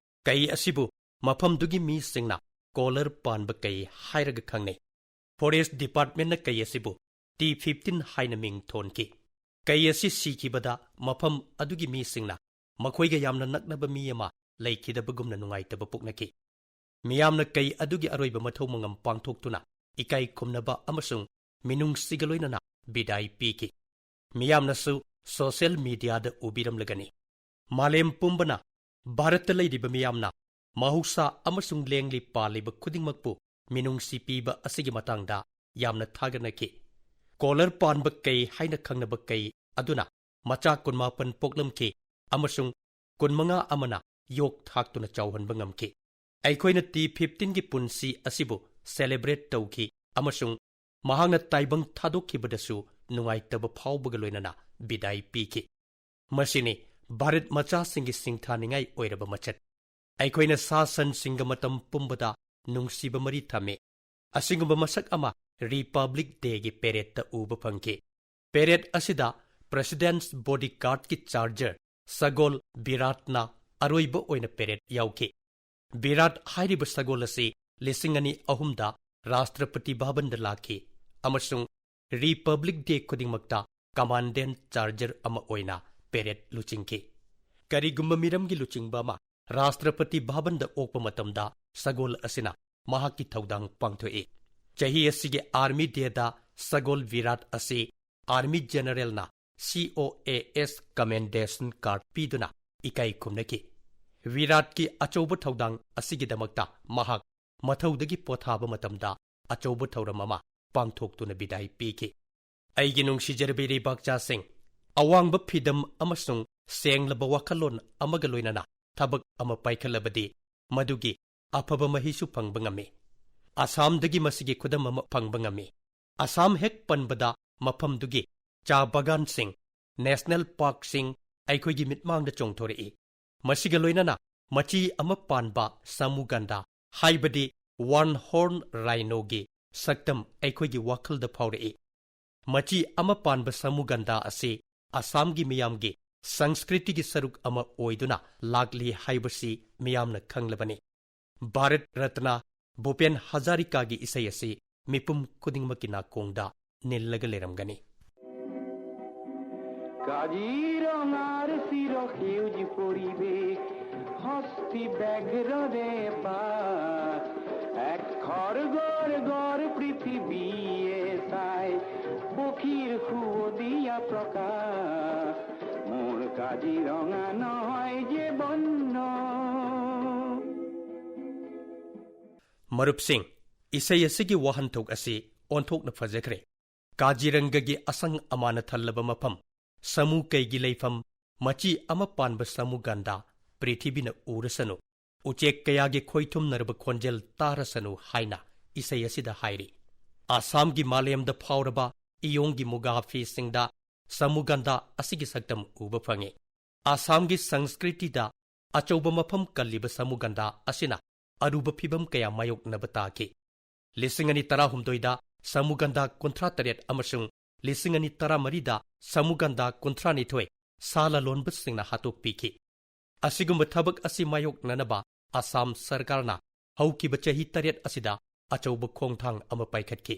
ꯀꯩ ꯑꯁꯤꯕꯨ ꯃꯐꯝꯗꯨꯒꯤ ꯃꯤꯁꯤꯡꯅ ꯀꯣꯂꯔ ꯄꯥꯟꯕ ꯀꯩ ꯍꯥꯏꯔꯒ ꯈꯪꯅꯩ꯫ Forest Departmentꯅ ꯀꯩ ꯑꯁꯤꯕꯨ ꯇꯤ fifteen ꯍꯥꯏꯅ ꯃꯤꯡ ꯊꯣꯟꯈꯤ꯫ ꯀꯩ ꯑꯁꯤ ꯁꯤꯈꯤꯕꯗ ꯃꯐꯝ ꯑꯗꯨꯒꯤ ꯃꯤꯁꯤꯡꯅ ꯃꯈꯣꯏꯒ ꯌꯥꯝꯅ ꯅꯛꯅꯕ ꯃꯤ ꯑꯃ ꯂꯩꯈꯤꯗꯕꯒꯨꯝꯅ ꯅꯨꯡꯉꯥꯏꯇꯕ ꯄꯣꯛꯅꯈꯤ꯫ ꯃꯤꯌꯥꯝꯅ ꯀꯩ ꯑꯗꯨꯒꯤ ꯑꯔꯣꯏꯕ ꯃꯊꯧ ꯃꯉꯝ ꯄꯥꯡꯊꯣꯛꯇꯨꯅ ꯏꯀꯥꯏ ꯈꯨꯝꯅꯕ ꯑꯃꯁꯨꯡ ꯃꯤꯅꯨꯡꯁꯤꯒ ꯂꯣꯏꯅꯅ ꯕꯤꯗꯥꯏ ꯄꯤꯈꯤ꯫ ꯃꯤꯌꯥꯝꯅꯁꯨ social mediaꯗ ꯎꯕꯤꯔꯝꯂꯒꯅꯤ꯫ ꯃꯥꯂꯦꯝ ꯄꯨꯝꯕꯅ ꯚꯥꯔꯠꯇ ꯂꯩꯔꯤꯕ ꯃꯤꯌꯥꯝꯅ ꯃꯍꯧꯁꯥ ꯑꯃꯁꯨꯡ ꯂꯦꯡꯂꯤ ꯄꯥꯜꯂꯤꯕ ꯈꯨꯗꯤꯡꯃꯛꯄꯨ ꯃꯤꯅꯨꯡꯁꯤ ꯄꯤꯕ ꯑꯁꯤꯒꯤ ꯃꯇꯥꯡꯗ ꯌꯥꯝꯅ ꯊꯥꯒꯠꯅꯈꯤ꯫ ꯀꯣꯂꯔ ꯄꯥꯟꯕ ꯀꯩ ꯍꯥꯏꯅ ꯈꯪꯅꯕ ꯀꯩ ꯑꯗꯨꯅ ꯃꯆꯥ ꯀꯨꯟꯃꯥꯄꯟ ꯄꯣꯛꯂꯝꯈꯤ ꯑꯃꯁꯨꯡ ꯀꯨꯟꯃꯉꯥ ꯑꯃꯅ ꯌꯣꯛ ꯊꯥꯛꯇꯨꯅ ꯆꯥꯎꯍꯟꯕ ꯉꯝꯈꯤ꯫ ꯑꯩꯈꯣꯏꯅ ꯇꯤ fifteenꯒꯤ ꯄꯨꯟꯁꯤ ꯑꯁꯤꯕꯨ celebrate ꯇꯧꯈꯤ ꯑꯃꯁꯨꯡ ꯃꯍꯥꯛꯅ ꯇꯥꯏꯕꯪ ꯊꯥꯗꯣꯛꯈꯤꯕꯗꯁꯨ ꯅꯨꯡꯉꯥꯏꯇꯕ ꯐꯥꯎꯕꯒ ꯂꯣꯏꯅꯅ ꯕꯤꯗꯥꯏ ꯄꯤꯈꯤ꯫ ꯃꯁꯤꯅꯤ ꯚꯥꯔꯠ ꯃꯆꯥꯁꯤꯡꯒꯤ ꯁꯤꯡꯊꯥꯅꯤꯡꯉꯥꯏ ꯑꯣꯏꯔꯕ ꯃꯆꯠ꯫ ꯑꯩꯈꯣꯏꯅ ꯁꯥ ꯁꯟꯁꯤꯡꯒ ꯃꯇꯝ ꯄꯨꯝꯕꯗ ꯅꯨꯡꯁꯤꯕ ꯃꯔꯤ ꯊꯝꯃꯤ꯫ ꯑꯁꯤꯒꯨꯝꯕ ꯃꯁꯛ ꯑꯃ Republic Dayꯒꯤ paradeꯇ ꯎꯕ ꯐꯪꯈꯤ꯫ Parade ꯑꯁꯤꯗ President's Bodyguardꯀꯤ charger ꯁꯒꯣꯜ ꯕꯤꯔꯥꯠꯅ ꯑꯔꯣꯏꯕ ꯑꯣꯏꯅ parade ꯌꯥꯎꯈꯤ꯫ ꯕꯤꯔꯥꯠ ꯍꯥꯏꯔꯤꯕ ꯁꯒꯣꯜ ꯑꯁꯤ ꯂꯤꯁꯤꯡ ꯑꯅꯤ ꯑꯍꯨꯝꯗ ꯔꯥꯁꯇ꯭ꯔꯄꯇꯤ ꯚꯕꯟꯗ ꯂꯥꯛꯈꯤ ꯑꯃꯁꯨꯡ Republic Day ꯈꯨꯗꯤꯡꯃꯛꯇ commandant charger ꯑꯃ ꯑꯣꯏꯅ parade ꯂꯨꯆꯤꯡꯈꯤ꯫ ꯀꯔꯤꯒꯨꯝꯕ ꯃꯤꯔꯝꯒꯤ ꯂꯨꯆꯤꯡꯕ ꯑꯃ ꯔꯥꯁꯇ꯭ꯔꯄꯇꯤ ꯚꯕꯟꯗ ꯑꯣꯛꯄ ꯃꯇꯝꯗ ꯁꯒꯣꯜ ꯑꯁꯤꯅ ꯃꯍꯥꯛꯀꯤ ꯊꯧꯗꯥꯡ ꯄꯥꯡꯊꯣꯛꯏ꯫ ꯆꯍꯤ ꯑꯁꯤꯒꯤ Army Dayꯗ ꯁꯒꯣꯜ ꯕꯤꯔꯥꯠ ꯑꯁꯤ Army Generalꯅ COAS Commendation Card ꯄꯤꯗꯨꯅ ꯏꯀꯥꯏ ꯈꯨꯝꯅꯈꯤ꯫ ꯕꯤꯔꯥꯠꯀꯤ ꯑꯆꯧꯕ ꯊꯧꯗꯥꯡ ꯑꯁꯤꯒꯤꯗꯃꯛꯇ ꯃꯍꯥꯛ ꯃꯊꯧꯗꯒꯤ ꯄꯣꯊꯥꯕ ꯃꯇꯝꯗ ꯑꯆꯧꯕ ꯊꯧꯔꯝ ꯑꯃ ꯄꯥꯡꯊꯣꯛꯇꯨꯅ ꯕꯤꯗꯥꯏ ꯄꯤꯈꯤ꯫ ꯑꯩꯒꯤ ꯅꯨꯡꯁꯤꯖꯔꯕꯤ ꯏꯔꯩꯕꯥꯛꯆꯥꯁꯤꯡ, ꯑꯋꯥꯡꯕ ꯐꯤꯗꯝ ꯑꯃꯁꯨꯡ ꯁꯦꯡꯂꯕ ꯋꯥꯈꯜꯂꯣꯟ ꯑꯃꯒ ꯂꯣꯏꯅꯅ ꯊꯕꯛ ꯑꯃ ꯄꯥꯏꯈꯠꯂꯕꯗꯤ ꯃꯗꯨꯒꯤ ꯑꯐꯕ ꯃꯍꯩꯁꯨ ꯐꯪꯕ ꯉꯝꯃꯤ꯫ ꯑꯁꯥꯝꯗꯒꯤ ꯃꯁꯤꯒꯤ ꯈꯨꯗꯝ ꯑꯃ ꯐꯪꯕ ꯉꯝꯃꯤ꯫ ꯑꯁꯥꯝ ꯍꯦꯛ ꯄꯟꯕꯗ ꯃꯐꯝꯗꯨꯒꯤ ꯆꯥ ꯕꯒꯥꯟꯁꯤꯡ, national parkꯁꯤꯡ ꯑꯩꯈꯣꯏꯒꯤ ꯃꯤꯠꯃꯥꯡꯗ ꯆꯣꯡꯊꯣꯔꯛꯏ꯫ ꯃꯁꯤꯒ ꯂꯣꯏꯅꯅ ꯃꯆꯤ ꯑꯃ ꯄꯥꯟꯕ ꯁꯥꯃꯨ ꯒꯟꯗꯥ ꯍꯥꯏꯕꯗꯤ one horn rhinoꯒꯤ ꯁꯛꯇꯝ ꯑꯩꯈꯣꯏꯒꯤ ꯋꯥꯈꯜꯗ ꯐꯥꯎꯔꯛꯏ꯫ ꯃꯆꯤ ꯑꯃ ꯄꯥꯟꯕ ꯁꯥꯃꯨ ꯒꯟꯗꯥ ꯑꯁꯤ ꯑꯁꯥꯝꯒꯤ ꯃꯤꯌꯥꯝꯒꯤ ꯁꯪꯁꯀ꯭ꯔꯤꯇꯤꯒꯤ ꯁꯔꯨꯛ ꯑꯃ ꯑꯣꯏꯗꯨꯅ ꯂꯥꯛꯂꯤ ꯍꯥꯏꯕꯁꯤ ꯃꯤꯌꯥꯝꯅ ꯈꯪꯂꯕꯅꯤ꯫ ꯚꯥꯔꯠ ꯔꯠꯅ ꯚꯨꯄꯦꯟ ꯍꯖꯥꯔꯤꯀꯥꯒꯤ ꯏꯁꯩ ꯑꯁꯤ ꯃꯤꯄꯨꯝ ꯈꯨꯗꯤꯡꯃꯛꯀꯤ ꯅꯥꯀꯣꯡꯗ ꯅꯤꯜꯂꯒ ꯂꯩꯔꯝꯒꯅꯤ꯫ কাজিৰঙাৰ চিৰ সেউজ পৰিৱেশ, হস্তি ব্যাঘ্ৰৰে বাস, এক খৰ গৰ গৰ পৃথিৱীয়ে চাই, পক্ষীৰ সুৱদীয়া প্ৰকাশ, মোৰ কাজিৰঙা নহয় যে বন্য। ꯃꯔꯨꯞꯁꯤꯡ, ꯏꯁꯩ ꯑꯁꯤꯒꯤ ꯋꯥꯍꯟꯊꯣꯛ ꯑꯁꯤ ꯑꯣꯟꯊꯣꯛꯅ ꯐꯖꯈ꯭ꯔꯦ꯫ ꯀꯥꯖꯤꯔꯪꯒꯒꯤ ꯑꯁꯪ ꯑꯃꯥꯟꯅ ꯊꯜꯂꯕ ꯃꯐꯝ, ꯁꯥꯃꯨ ꯀꯩꯒꯤ ꯂꯩꯐꯝ, ꯃꯆꯤ ꯑꯃ ꯄꯥꯟꯕ ꯁꯥꯃꯨ ꯒꯟꯗꯥ, ꯄ꯭ꯔꯤꯊꯤꯕꯤꯅ ꯎꯔꯁꯅꯨ, ꯎꯆꯦꯛ ꯀꯌꯥꯒꯤ ꯈꯣꯏꯊꯨꯝꯅꯔꯕ ꯈꯣꯟꯖꯦꯜ ꯇꯥꯔꯁꯅꯨ ꯍꯥꯏꯅ ꯏꯁꯩ ꯑꯁꯤꯗ ꯍꯥꯏꯔꯤ꯫ ꯑꯁꯥꯝꯒꯤ ꯃꯥꯂꯦꯝꯗ ꯐꯥꯎꯔꯕ ꯏꯌꯣꯡꯒꯤ ꯃꯨꯒꯥ ꯐꯤꯁꯤꯡꯗ ꯁꯥꯃꯨ ꯒꯟꯗꯥ ꯑꯁꯤꯒꯤ ꯁꯛꯇꯝ ꯎꯕ ꯐꯪꯉꯤ꯫ ꯑꯁꯥꯝꯒꯤ ꯁꯪꯁꯀ꯭ꯔꯤꯇꯤꯗ ꯑꯆꯧꯕ ꯃꯐꯝ ꯀꯜꯂꯤꯕ ꯁꯃꯨꯒꯟꯗꯥ ꯑꯁꯤꯅ ꯑꯔꯨꯕ ꯐꯤꯚꯝ ꯀꯌꯥ ꯃꯥꯌꯣꯛꯅꯕ ꯇꯥꯈꯤ꯫ ꯂꯤꯁꯤꯡ ꯑꯅꯤ ꯇꯔꯥꯍꯨꯝꯗꯣꯏꯗ ꯁꯃꯨꯒꯟꯗꯥ ꯀꯨꯟꯊ꯭ꯔꯥ ꯇꯔꯦꯠ ꯑꯃꯁꯨꯡ ꯂꯤꯁꯤꯡ ꯑꯅꯤ ꯇꯔꯥꯃꯔꯤꯗ ꯁꯃꯨꯒꯟꯗꯥ ꯀꯨꯟꯊ꯭ꯔꯥ ꯅꯤꯊꯣꯏ ꯁꯥ ꯂꯂꯣꯟꯕꯁꯤꯡꯅ ꯍꯥꯠꯇꯣꯛꯄꯤꯈꯤ꯫ ꯑꯁꯤꯒꯨꯝꯕ ꯊꯕꯛ ꯑꯁꯤ ꯃꯥꯌꯣꯛꯅꯅꯕ ꯑꯁꯥꯝ ꯁꯔꯀꯥꯔꯅ ꯍꯧꯈꯤꯕ ꯆꯍꯤ ꯇꯔꯦꯠ ꯑꯁꯤꯗ ꯑꯆꯧꯕ ꯈꯣꯡꯊꯥꯡ ꯑꯃ ꯄꯥꯏꯈꯠꯈꯤ꯫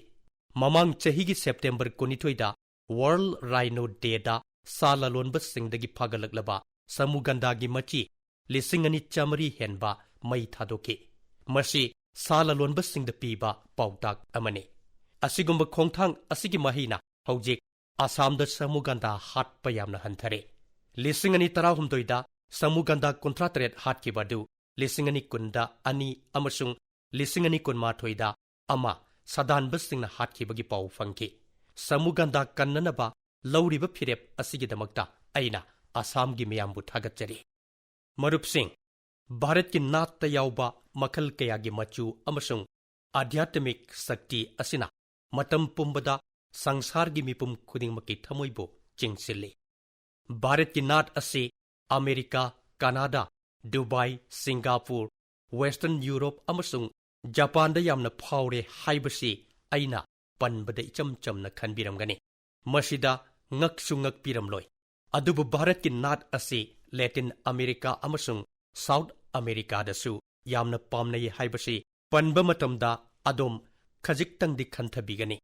ꯃꯃꯥꯡ ꯆꯍꯤꯒꯤ ꯁꯦꯞꯇꯦꯝꯕꯔ ꯀꯨꯟꯅꯤꯊꯣꯏꯗ World Rhino Dayꯗ ꯁꯥ ꯂꯂꯣꯟꯕꯁꯤꯡꯗꯒꯤ ꯐꯥꯒꯠꯂꯛꯂꯕ ꯁꯃꯨꯒꯟꯗꯥꯒꯤ ꯃꯆꯤ ꯂꯤꯁꯤꯡ ꯑꯅꯤ ꯆꯥꯃꯔꯤ ꯍꯦꯟꯕ ꯃꯩ ꯊꯥꯗꯣꯛꯈꯤ꯫ ꯃꯁꯤ ꯁꯥ ꯂꯂꯣꯟꯕꯁꯤꯡꯗ ꯄꯤꯕ ꯄꯥꯎꯇꯥꯛ ꯑꯃꯅꯤ꯫ ꯑꯁꯤꯒꯨꯝꯕ ꯈꯣꯡꯊꯥꯡ ꯑꯁꯤꯒꯤ ꯃꯍꯩꯅ ꯍꯧꯖꯤꯛ ꯑꯁꯥꯝꯗ ꯁꯃꯨꯒꯟꯗꯥ ꯍꯥꯠꯄ ꯌꯥꯝꯅ ꯍꯟꯊꯔꯦ꯫ ꯂꯤꯁꯤꯡ ꯑꯅꯤ ꯇꯔꯥꯍꯨꯝꯗꯣꯏꯗ ꯁꯃꯨꯒꯟꯗꯥ ꯀꯨꯟꯊ꯭ꯔꯥ ꯇꯔꯦꯠ ꯍꯥꯠꯈꯤꯕ ꯑꯗꯨ ꯂꯤꯁꯤꯡ ꯑꯅꯤ ꯀꯨꯟꯗ ꯑꯅꯤ ꯑꯃꯁꯨꯡ ꯂꯤꯁꯤꯡ ꯑꯅꯤ ꯀꯨꯟꯃꯥꯊꯣꯏꯗ ꯑꯃ ꯁꯥꯗꯥꯟꯕꯁꯤꯡꯅ ꯍꯥꯠꯈꯤꯕꯒꯤ ꯄꯥꯎ ꯐꯪꯈꯤ꯫ ꯁꯃꯨꯒꯟꯗꯥ ꯀꯟꯅꯅꯕ ꯂꯧꯔꯤꯕ ꯐꯤꯔꯦꯞ ꯑꯁꯤꯒꯤꯗꯃꯛꯇ ꯑꯩꯅ ꯑꯁꯥꯝꯒꯤ ꯃꯤꯌꯥꯝꯕꯨ ꯊꯥꯒꯠꯆꯔꯤ꯫ ꯃꯔꯨꯞꯁꯤꯡ, ꯚꯥꯔꯠꯀꯤ ꯅꯥꯠꯇ ꯌꯥꯎꯕ ꯃꯈꯜ ꯀꯌꯥꯒꯤ ꯃꯆꯨ ꯑꯃꯁꯨꯡ ꯑꯙ꯭ꯌꯥꯠꯃꯤꯛ ꯁꯛꯇꯤ ꯑꯁꯤꯅ ꯃꯇꯝ ꯄꯨꯝꯕꯗ ꯁꯪꯁꯥꯔꯒꯤ ꯃꯤꯄꯨꯝ ꯈꯨꯗꯤꯡꯃꯛꯀꯤ ꯊꯃꯣꯏꯕꯨ ꯆꯤꯡꯁꯤꯜꯂꯤ꯫ ꯚꯥꯔꯠꯀꯤ ꯅꯥꯠ ꯑꯁꯤ ꯑꯃꯦꯔꯤꯀꯥ, ꯀꯅꯥꯗꯥ, ꯗꯨꯕꯥꯏ, ꯁꯤꯡꯒꯥꯄꯨꯔ, ꯋꯦꯁꯇꯔꯟ ꯌꯨꯔꯣꯞ ꯑꯃꯁꯨꯡ ꯖꯄꯥꯟꯗ ꯌꯥꯝꯅ ꯐꯥꯎꯔꯦ ꯍꯥꯏꯕꯁꯤ ꯑꯩꯅ ꯄꯟꯕꯗ ꯏꯆꯝ ꯆꯝꯅ ꯈꯟꯕꯤꯔꯝꯒꯅꯤ꯫ ꯃꯁꯤꯗ ꯉꯛꯁꯨ ꯉꯛꯄꯤꯔꯝꯂꯣꯏ꯫ ꯑꯗꯨꯕꯨ ꯚꯥꯔꯠꯀꯤ ꯅꯥꯠ ꯑꯁꯤ ꯂꯦꯇꯤꯟ ꯑꯃꯦꯔꯤꯀꯥ ꯑꯃꯁꯨꯡ ꯁꯥꯎꯠ ꯑꯃꯦꯔꯤꯀꯥꯗꯁꯨ ꯌꯥꯝꯅ ꯄꯥꯝꯅꯩ ꯍꯥꯏꯕꯁꯤ ꯄꯟꯕ ꯃꯇꯝꯗ ꯑꯗꯣꯝ ꯈꯖꯤꯛꯇꯪꯗꯤ ꯈꯟꯊꯕꯤꯒꯅꯤ꯫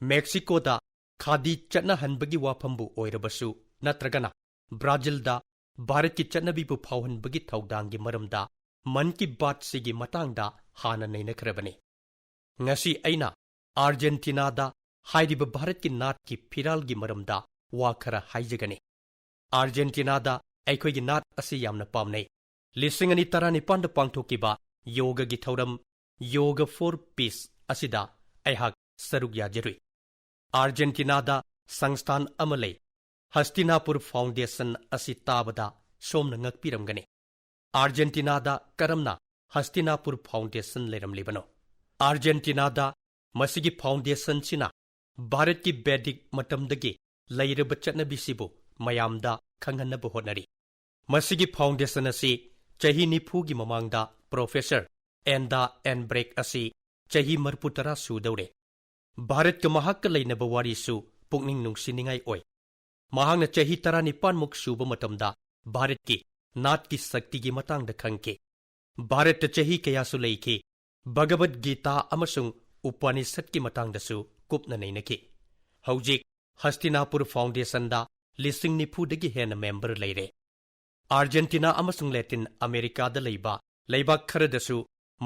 ꯃꯦꯛꯁꯤꯀꯣꯗ ꯈꯥꯗꯤ ꯆꯠꯅꯍꯟꯕꯒꯤ ꯋꯥꯐꯝꯕꯨ ꯑꯣꯏꯔꯕꯁꯨ, ꯅꯠꯇ꯭ꯔꯒꯅ ꯕ꯭ꯔꯥꯖꯤꯜꯗ ꯚꯥꯔꯠꯀꯤ ꯆꯠꯅꯕꯤꯕꯨ ꯐꯥꯎꯍꯟꯕꯒꯤ ꯊꯧꯗꯥꯡꯒꯤ ꯃꯔꯝꯗ ꯃꯟ ꯀꯤ ꯕꯥꯠꯁꯤꯒꯤ ꯃꯇꯥꯡꯗ ꯍꯥꯟꯅ ꯅꯩꯅꯈ꯭ꯔꯕꯅꯤ꯫ ꯉꯁꯤ ꯑꯩꯅ ꯑꯥꯔꯖꯦꯟꯇꯤꯅꯥꯗ ꯍꯥꯏꯔꯤꯕ ꯚꯥꯔꯠꯀꯤ ꯅꯥꯠꯀꯤ ꯐꯤꯔꯥꯜꯒꯤ ꯃꯔꯝꯗ ꯋꯥ ꯈꯔ ꯍꯥꯏꯖꯒꯅꯤ꯫ ꯑꯥꯔꯖꯦꯟꯇꯤꯅꯥꯗ ꯑꯩꯈꯣꯏꯒꯤ ꯅꯥꯠ ꯑꯁꯤ ꯌꯥꯝꯅ ꯄꯥꯝꯅꯩ꯫ ꯂꯤꯁꯤꯡ ꯑꯅꯤ ꯇꯔꯥꯅꯤꯄꯥꯟꯗ ꯄꯥꯡꯊꯣꯛꯈꯤꯕ ꯌꯣꯒꯒꯤ ꯊꯧꯔꯝ Yoga for Peace ꯑꯁꯤꯗ ꯑꯩꯍꯥꯛ ꯁꯔꯨꯛ ꯌꯥꯖꯔꯨꯏ꯫ ꯑꯥꯔꯖꯦꯟꯇꯤꯅꯥꯗ ꯁꯪꯁꯊꯥꯟ ꯑꯃ ꯂꯩ, ꯍꯁꯇꯤꯅꯥꯄꯨꯔ ꯐꯥꯎꯟꯗꯦꯁꯟ ꯑꯁꯤ ꯇꯥꯕꯗ ꯁꯣꯝꯅ ꯉꯛꯄꯤꯔꯝꯒꯅꯤ꯫ ꯑꯥꯔꯖꯦꯟꯇꯤꯅꯥꯗ ꯀꯔꯝꯅ ꯍꯁꯇꯤꯅꯥꯄꯨꯔ ꯐꯥꯎꯟꯗꯦꯁꯟ ꯂꯩꯔꯝꯂꯤꯕꯅꯣ? ꯑꯥꯔꯖꯦꯟꯇꯤꯅꯥꯗ ꯃꯁꯤꯒꯤ ꯐꯥꯎꯟꯗꯦꯁꯟꯁꯤꯅ ꯚꯥꯔꯠꯀꯤ ꯕꯦꯗꯤꯛ ꯃꯇꯝꯗꯒꯤ ꯂꯩꯔꯕ ꯆꯠꯅꯕꯤꯁꯤꯕꯨ ꯃꯌꯥꯝꯗ ꯈꯪꯍꯟꯅꯕ ꯍꯣꯠꯅꯔꯤ꯫ ꯃꯁꯤꯒꯤ foundation ꯑꯁꯤ ꯆꯍꯤ ꯅꯤꯐꯨꯒꯤ ꯃꯃꯥꯡꯗ Professor Enda Enbrecht ꯑꯁꯤ ꯆꯍꯤ ꯃꯔꯤꯐꯨ ꯇꯔꯥ ꯁꯨꯗꯧꯔꯦ꯫ ꯚꯥꯔꯠꯀ ꯃꯍꯥꯛꯀ ꯂꯩꯅꯕ ꯋꯥꯔꯤꯁꯨ ꯄꯨꯛꯅꯤꯡ ꯅꯨꯡꯁꯤꯅꯤꯡꯉꯥꯏ ꯑꯣꯏ꯫ ꯃꯍꯥꯛꯅ ꯆꯍꯤ ꯇꯔꯥꯅꯤꯄꯥꯟꯃꯨꯛ ꯁꯨꯕ ꯃꯇꯝꯗ ꯚꯥꯔꯠꯀꯤ ꯅꯥꯠꯀꯤ ꯁꯛꯇꯤꯒꯤ ꯃꯇꯥꯡꯗ ꯈꯪꯈꯤ꯫ ꯚꯥꯔꯠꯇ ꯆꯍꯤ ꯀꯌꯥꯁꯨ ꯂꯩꯈꯤ꯫ ꯚꯒꯕꯠ ꯒꯤꯇꯥ ꯑꯃꯁꯨꯡ ꯎꯄꯅꯤꯁꯠꯀꯤ ꯃꯇꯥꯡꯗꯁꯨ ꯀꯨꯞꯅ ꯅꯩꯅꯈꯤ꯫ ꯍꯧꯖꯤꯛ ꯍꯁꯇꯤꯅꯥꯄꯨꯔ Foundationꯗ ꯂꯤꯁꯤꯡ ꯅꯤꯐꯨꯗꯒꯤ ꯍꯦꯟꯅ member ꯂꯩꯔꯦ꯫ ꯑꯥꯔꯖꯦꯟꯇꯤꯅꯥ ꯑꯃꯁꯨꯡ ꯂꯦꯇꯤꯟ ꯑꯃꯦꯔꯤꯀꯥꯗ ꯂꯩꯕ ꯂꯩꯕꯥꯛ ꯈꯔꯗꯁꯨ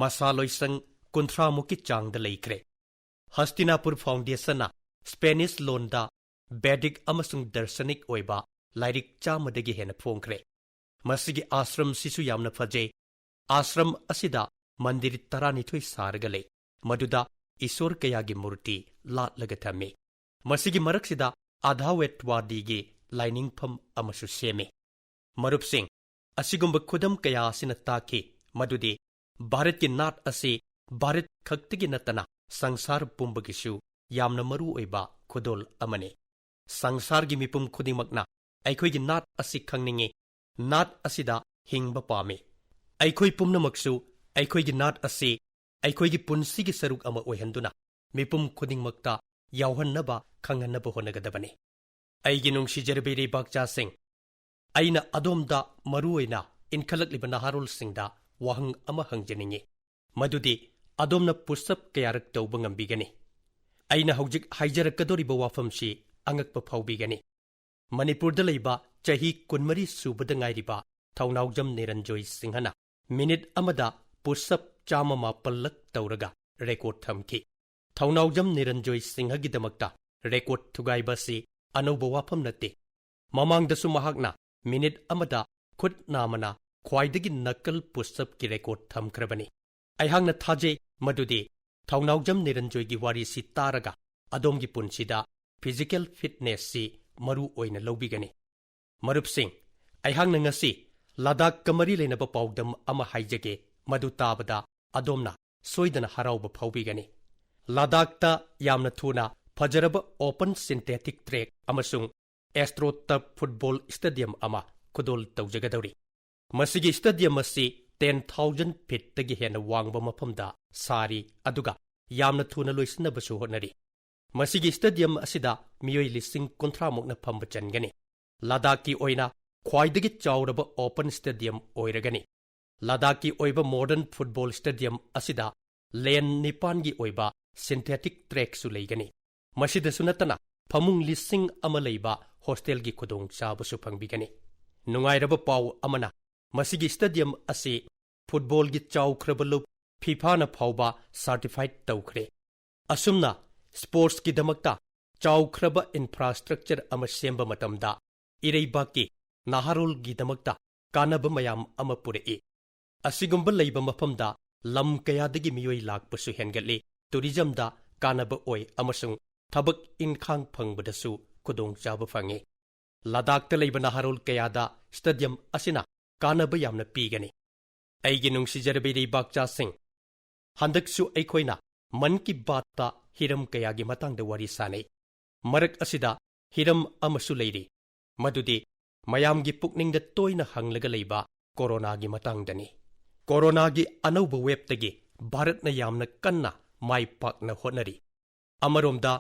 ꯃꯁꯥ ꯂꯣꯏꯁꯪ ꯀꯨꯟꯊ꯭ꯔꯥ ꯃꯨꯛꯀꯤ ꯆꯥꯡꯗ ꯂꯩꯈ꯭ꯔꯦ꯫ ꯍꯁꯇꯤꯅꯥꯄꯨꯔ Foundationꯅ Spanish ꯂꯣꯟꯗ Vedic ꯑꯃꯁꯨꯡ ꯗꯔꯁꯅꯤꯛ ꯑꯣꯏꯕ ꯂꯥꯏꯔꯤꯛ ꯆꯥꯝꯃꯗꯒꯤ ꯍꯦꯟꯅ ꯐꯣꯡꯈ꯭ꯔꯦ꯫ ꯃꯁꯤꯒꯤ ꯑꯥꯁ꯭ꯔꯝꯁꯤꯁꯨ ꯌꯥꯝꯅ ꯐꯖꯩ꯫ ꯑꯥꯁ꯭ꯔꯝ ꯑꯁꯤꯗ ꯃꯟꯗꯤꯔ ꯇꯔꯥꯅꯤꯊꯣꯏ ꯁꯥꯔꯒ ꯂꯩ, ꯃꯗꯨꯗ ꯏꯁꯣꯔ ꯀꯌꯥꯒꯤ ꯃꯨꯔꯇꯤ ꯂꯥꯠꯂꯒ ꯊꯝꯃꯤ꯫ ꯃꯁꯤꯒꯤ ꯃꯔꯛꯁꯤꯗ ꯑꯙꯥꯋꯦꯠꯋꯥꯗꯤꯒꯤ ꯂꯥꯏꯅꯤꯡꯐꯝ ꯑꯃꯁꯨ ꯁꯦꯝꯃꯤ꯫ ꯃꯔꯨꯞꯁꯤꯡ, ꯑꯁꯤꯒꯨꯝꯕ ꯈꯨꯗꯝ ꯀꯌꯥ ꯑꯁꯤꯅ ꯇꯥꯛꯈꯤ ꯃꯗꯨꯗꯤ ꯚꯥꯔꯠꯀꯤ ꯅꯥꯠ ꯑꯁꯤ ꯚꯥꯔꯠ ꯈꯛꯇꯒꯤ ꯅꯠꯇꯅ ꯁꯪꯁꯥꯔ ꯄꯨꯝꯕꯒꯤꯁꯨ ꯌꯥꯝꯅ ꯃꯔꯨ ꯑꯣꯏꯕ ꯈꯨꯗꯣꯜ ꯑꯃꯅꯤ꯫ ꯁꯪꯁꯥꯔꯒꯤ ꯃꯤꯄꯨꯝ ꯈꯨꯗꯤꯡꯃꯛꯅ ꯑꯩꯈꯣꯏꯒꯤ ꯅꯥꯠ ꯑꯁꯤ ꯈꯪꯅꯤꯡꯏ, ꯅꯥꯠ ꯑꯁꯤꯗ ꯍꯤꯡꯕ ꯄꯥꯝꯃꯤ꯫ ꯑꯩꯈꯣꯏ ꯄꯨꯝꯅꯃꯛꯁꯨ ꯑꯩꯈꯣꯏꯒꯤ ꯅꯥꯠ ꯑꯁꯤ ꯑꯩꯈꯣꯏꯒꯤ ꯄꯨꯟꯁꯤꯒꯤ ꯁꯔꯨꯛ ꯑꯃ ꯑꯣꯏꯍꯟꯗꯨꯅ ꯃꯤꯄꯨꯝ ꯈꯨꯗꯤꯡꯃꯛꯇ ꯌꯥꯎꯍꯟꯅꯕ, ꯈꯪꯍꯟꯅꯕ ꯍꯣꯠꯅꯒꯗꯕꯅꯤ꯫ ꯑꯩꯒꯤ ꯅꯨꯡꯁꯤꯖꯔꯕ ꯏꯔꯩꯕꯥꯛꯆꯥꯁꯤꯡ, ꯑꯩꯅ ꯑꯗꯣꯝꯗ, ꯃꯔꯨꯑꯣꯏꯅ ꯏꯟꯈꯠꯂꯛꯂꯤꯕ ꯅꯍꯥꯔꯣꯜꯁꯤꯡꯗ ꯋꯥꯍꯪ ꯑꯃ ꯍꯪꯖꯅꯤꯡꯏ, ꯃꯗꯨꯗꯤ ꯑꯗꯣꯝꯅ push-up ꯀꯌꯥꯔꯛ ꯇꯧꯕ ꯉꯝꯕꯤꯒꯅꯤ? ꯑꯩꯅ ꯍꯧꯖꯤꯛ ꯍꯥꯏꯖꯔꯛꯀꯗꯧꯔꯤꯕ ꯋꯥꯐꯝꯁꯤ ꯑꯉꯛꯄ ꯐꯥꯎꯕꯤꯒꯅꯤ꯫ ꯃꯅꯤꯄꯨꯔꯗ ꯂꯩꯕ ꯆꯍꯤ ꯀꯨꯟꯃꯔꯤ ꯁꯨꯕꯗ ꯉꯥꯏꯔꯤꯕ ꯊꯧꯅꯥꯎꯖꯝ ꯅꯤꯔꯟꯖꯣꯏ ꯁꯤꯡꯍꯅ minute ꯑꯃꯗ push-up ꯆꯥꯝꯃ ꯃꯥꯄꯜꯂꯛ ꯇꯧꯔꯒ record ꯊꯝꯈꯤ꯫ ꯊꯧꯅꯥꯎꯖꯝ ꯅꯤꯔꯟꯖꯣꯏ ꯁꯤꯡꯍꯒꯤꯗꯃꯛꯇ record ꯊꯨꯒꯥꯏꯕ ꯑꯁꯤ ꯑꯅꯧꯕ ꯋꯥꯐꯝ ꯅꯠꯇꯦ꯫ ꯃꯃꯥꯡꯗꯁꯨ ꯃꯍꯥꯛꯅ minute ꯑꯃꯗ ꯈꯨꯠ ꯅꯥꯝꯃꯅ ꯈ꯭ꯋꯥꯏꯗꯒꯤ ꯅꯛꯀꯜ push-up-ꯀꯤ record ꯊꯝꯈ꯭ꯔꯕꯅꯤ꯫ ꯑꯩꯍꯥꯛꯅ ꯊꯥꯖꯩ ꯃꯗꯨꯗꯤ ꯊꯧꯅꯥꯎꯖꯝ ꯅꯤꯔꯟꯖꯣꯏꯒꯤ ꯋꯥꯔꯤꯁꯤ ꯇꯥꯔꯒ ꯑꯗꯣꯝꯒꯤ ꯄꯨꯟꯁꯤꯗ physical fitness-ꯁꯤ ꯃꯔꯨ ꯑꯣꯏꯅ ꯂꯧꯕꯤꯒꯅꯤ꯫ ꯃꯔꯨꯞꯁꯤꯡ, ꯑꯩꯍꯥꯛꯅ ꯉꯁꯤ ꯂꯗꯥꯈꯀ ꯃꯔꯤ ꯂꯩꯅꯕ ꯄꯥꯎꯗꯝ ꯑꯃ ꯍꯥꯏꯖꯒꯦ, ꯃꯗꯨ ꯇꯥꯕꯗ ꯑꯗꯣꯝꯅ ꯁꯣꯏꯗꯅ ꯍꯔꯥꯎꯕ ꯐꯥꯎꯕꯤꯒꯅꯤ꯫ ꯂꯗꯥꯈꯇ ꯌꯥꯝꯅ ꯊꯨꯅ ꯐꯖꯔꯕ open synthetic track ꯑꯃꯁꯨꯡ AstroTurf football stadium ꯑꯃ ꯈꯨꯗꯣꯜ ꯇꯧꯖꯒꯗꯧꯔꯤ꯫ ꯃꯁꯤꯒꯤ stadium ꯑꯁꯤ ten thousand feetꯇꯒꯤ ꯍꯦꯟꯅ ꯋꯥꯡꯕ ꯃꯐꯝꯗ ꯁꯥꯔꯤ, ꯑꯗꯨꯒ ꯌꯥꯝꯅ ꯊꯨꯅ ꯂꯣꯏꯁꯤꯟꯅꯕꯁꯨ ꯍꯣꯠꯅꯔꯤ꯫ ꯃꯁꯤꯒꯤ stadium ꯑꯁꯤꯗ ꯃꯤꯑꯣꯏ ꯂꯤꯁꯤꯡ ꯀꯨꯟꯊ꯭ꯔꯥ ꯃꯨꯛꯅ ꯐꯝꯕ ꯆꯟꯒꯅꯤ꯫ ꯂꯗꯥꯈꯀꯤ ꯑꯣꯏꯅ ꯈ꯭ꯋꯥꯏꯗꯒꯤ ꯆꯥꯎꯔꯕ open stadium ꯑꯣꯏꯔꯒꯅꯤ꯫ ꯂꯗꯥꯈꯀꯤ ꯑꯣꯏꯕ modern football stadium ꯑꯁꯤꯗ lane ꯅꯤꯄꯥꯟꯒꯤ ꯑꯣꯏꯕ synthetic trackꯁꯨ ꯂꯩꯒꯅꯤ꯫ ꯃꯁꯤꯗꯁꯨ ꯅꯠꯇꯅ ꯐꯃꯨꯡ ꯂꯤꯁꯤꯡ ꯑꯃ ꯂꯩꯕ hostelꯒꯤ ꯈꯨꯗꯣꯡꯆꯥꯕꯁꯨ ꯐꯪꯕꯤꯒꯅꯤ꯫ ꯅꯨꯡꯉꯥꯏꯔꯕ ꯄꯥꯎ ꯑꯃꯅ, ꯃꯁꯤꯒꯤ stadium ꯑꯁꯤ footballꯒꯤ ꯆꯥꯎꯈ꯭ꯔꯕ ꯂꯨꯞ FIFAꯅ ꯐꯥꯎꯕ certified ꯇꯧꯈ꯭ꯔꯦ꯫ ꯑꯁꯨꯝꯅ sportsꯀꯤꯗꯃꯛꯇ ꯆꯥꯎꯈ꯭ꯔꯕ infrastructure ꯑꯃ ꯁꯦꯝꯕ ꯃꯇꯝꯗ ꯏꯔꯩꯕꯥꯛꯀꯤ ꯅꯍꯥꯔꯣꯜꯒꯤꯗꯃꯛꯇ ꯀꯥꯟꯅꯕ ꯃꯌꯥꯝ ꯑꯃ ꯄꯨꯔꯛꯏ꯫ ꯑꯁꯤꯒꯨꯝꯕ ꯂꯩꯕ ꯃꯐꯝꯗ ꯂꯝ ꯀꯌꯥꯗꯒꯤ ꯃꯤꯑꯣꯏ ꯂꯥꯛꯄꯁꯨ ꯍꯦꯟꯒꯠꯂꯤ, tourismꯗ ꯀꯥꯟꯅꯕ ꯑꯣꯏ ꯑꯃꯁꯨꯡ ꯊꯕꯛ ꯏꯟꯈꯥꯡ ꯐꯪꯕꯗꯁꯨ ꯈꯨꯗꯣꯡꯆꯥꯕ ꯐꯪꯏ꯫ ꯂꯗꯥꯈꯇ ꯂꯩꯕ ꯅꯍꯥꯔꯣꯜ ꯀꯌꯥꯗ stadium ꯑꯁꯤꯅ ꯀꯥꯟꯅꯕ ꯌꯥꯝꯅ ꯄꯤꯒꯅꯤ꯫ ꯑꯩꯒꯤ ꯅꯨꯡꯁꯤꯖꯔꯕ ꯏꯔꯩꯕꯥꯛꯆꯥꯁꯤꯡ, ꯍꯟꯗꯛꯁꯨ ꯑꯩꯈꯣꯏꯅ ꯃꯟ ꯀꯤ ꯕꯥꯠꯇ ꯍꯤꯔꯝ ꯀꯌꯥꯒꯤ ꯃꯇꯥꯡꯗ ꯋꯥꯔꯤ ꯁꯥꯅꯩ꯫ ꯃꯔꯛ ꯑꯁꯤꯗ ꯍꯤꯔꯝ ꯑꯃꯁꯨ ꯂꯩꯔꯤ, ꯃꯗꯨꯗꯤ ꯃꯌꯥꯝꯒꯤ ꯄꯨꯛꯅꯤꯡꯗ ꯇꯣꯏꯅ ꯍꯪꯂꯒ ꯂꯩꯕ ꯀꯣꯔꯣꯅꯥꯒꯤ ꯃꯇꯥꯡꯗꯅꯤ꯫ ꯀꯣꯔꯣꯅꯥꯒꯤ ꯑꯅꯧꯕ waveꯇꯒꯤ ꯚꯥꯔꯠꯅ ꯌꯥꯝꯅ ꯀꯟꯅ ꯃꯥꯏ ꯄꯥꯛꯅ ꯍꯣꯠꯅꯔꯤ꯫ ꯑꯃꯔꯣꯝꯗ,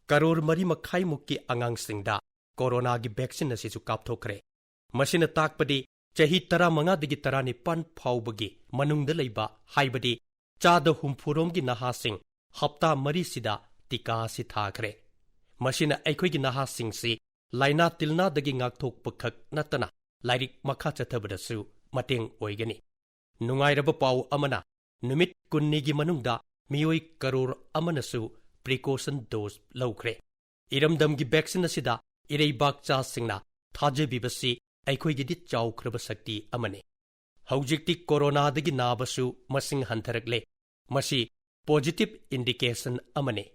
ꯀꯔꯣꯔ ꯃꯔꯤ ꯃꯈꯥꯏꯃꯨꯛꯀꯤ ꯑꯉꯥꯡꯁꯤꯡꯗ ꯀꯣꯔꯣꯅꯥꯒꯤ vaccine ꯑꯁꯤꯁꯨ ꯀꯥꯞꯊꯣꯛꯈ꯭ꯔꯦ꯫ ꯃꯁꯤꯅ ꯇꯥꯛꯄꯗꯤ ꯆꯍꯤ ꯇꯔꯥꯃꯉꯥꯗꯒꯤ ꯇꯔꯥꯅꯤꯄꯥꯟ ꯐꯥꯎꯕꯒꯤ ꯃꯅꯨꯡꯗ ꯂꯩꯕ, ꯍꯥꯏꯕꯗꯤ ꯆꯥꯗ ꯍꯨꯝꯐꯨꯔꯣꯝꯒꯤ ꯅꯍꯥꯁꯤꯡ ꯍꯞꯇꯥ ꯃꯔꯤꯁꯤꯗ ꯇꯤꯀꯥ ꯑꯁꯤ ꯊꯥꯈ꯭ꯔꯦ꯫ ꯃꯁꯤꯅ ꯑꯩꯈꯣꯏꯒꯤ ꯅꯍꯥꯁꯤꯡꯁꯤ ꯂꯥꯏꯅꯥ ꯇꯤꯜꯅꯥꯗꯒꯤ ꯉꯥꯛꯊꯣꯛꯄ ꯈꯛ ꯅꯠꯇꯅ ꯂꯥꯏꯔꯤꯛ ꯃꯈꯥ ꯆꯠꯊꯕꯗꯁꯨ ꯃꯇꯦꯡ ꯑꯣꯏꯒꯅꯤ꯫ ꯅꯨꯡꯉꯥꯏꯔꯕ ꯄꯥꯎ ꯑꯃꯅ, ꯅꯨꯃꯤꯠ ꯀꯨꯟꯅꯤꯒꯤ ꯃꯅꯨꯡꯗ ꯃꯤꯑꯣꯏ ꯀꯔꯣꯔ ꯑꯃꯅꯁꯨ precaution dose ꯂꯧꯈ꯭ꯔꯦ꯫ ꯏꯔꯝꯗꯝꯒꯤ vaccine ꯑꯁꯤꯗ ꯏꯔꯩꯕꯥꯛꯆꯥꯁꯤꯡꯅ ꯊꯥꯖꯕꯤꯕꯁꯤ ꯑꯩꯈꯣꯏꯒꯤꯗꯤ ꯆꯥꯎꯈ꯭ꯔꯕ ꯁꯛꯇꯤ ꯑꯃꯅꯤ꯫ ꯍꯧꯖꯤꯛꯇꯤ ꯀꯣꯔꯣꯅꯥꯗꯒꯤ ꯅꯥꯕꯁꯨ ꯃꯁꯤꯡ ꯍꯟꯊꯔꯛꯂꯦ꯫ ꯃꯁꯤ positive indication ꯑꯃꯅꯤ꯫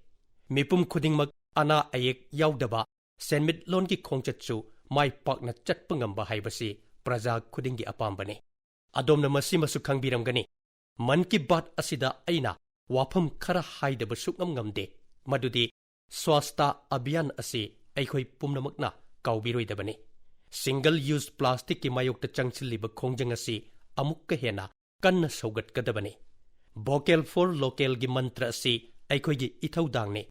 ꯃꯤꯄꯨꯝ ꯈꯨꯗꯤꯡꯃꯛ ꯑꯅꯥ ꯑꯌꯦꯛ ꯌꯥꯎꯗꯕ ꯁꯦꯟꯃꯤꯠꯂꯣꯟꯒꯤ ꯈꯣꯡꯆꯠꯁꯨ ꯃꯥꯏ ꯄꯥꯛꯅ ꯆꯠꯄ ꯉꯝꯕ ꯍꯥꯏꯕꯁꯤ ꯄ꯭ꯔꯖꯥ ꯈꯨꯗꯤꯡꯒꯤ ꯑꯄꯥꯝꯕꯅꯤ꯫ ꯑꯗꯣꯝꯅ ꯃꯁꯤꯃꯁꯨ ꯈꯪꯕꯤꯔꯝꯒꯅꯤ, ꯃꯟ ꯀꯤ ꯕꯥꯠ ꯑꯁꯤꯗ ꯑꯩꯅ ꯋꯥꯐꯝ ꯈꯔ ꯍꯥꯏꯗꯕ ꯁꯨꯛꯉꯝ ꯉꯝꯗꯦ, ꯃꯗꯨꯗꯤ ꯁ꯭ꯋꯥꯁꯊ ꯑꯚꯤꯌꯥꯟ ꯑꯁꯤ ꯑꯩꯈꯣꯏ ꯄꯨꯝꯅꯃꯛꯅ ꯀꯥꯎꯕꯤꯔꯣꯏꯗꯕꯅꯤ꯫ Single use plasticꯀꯤ ꯃꯥꯌꯣꯛꯇ ꯆꯪꯁꯤꯜꯂꯤꯕ ꯈꯣꯡꯖꯪ ꯑꯁꯤ ꯑꯃꯨꯛꯀ ꯍꯦꯟꯅ ꯀꯟꯅ ꯁꯧꯒꯠꯀꯗꯕꯅꯤ꯫ Vocal for Localꯒꯤ ꯃꯟꯇ꯭ꯔ ꯑꯁꯤ ꯑꯩꯈꯣꯏꯒꯤ ꯏꯊꯧꯗꯥꯡꯅꯤ꯫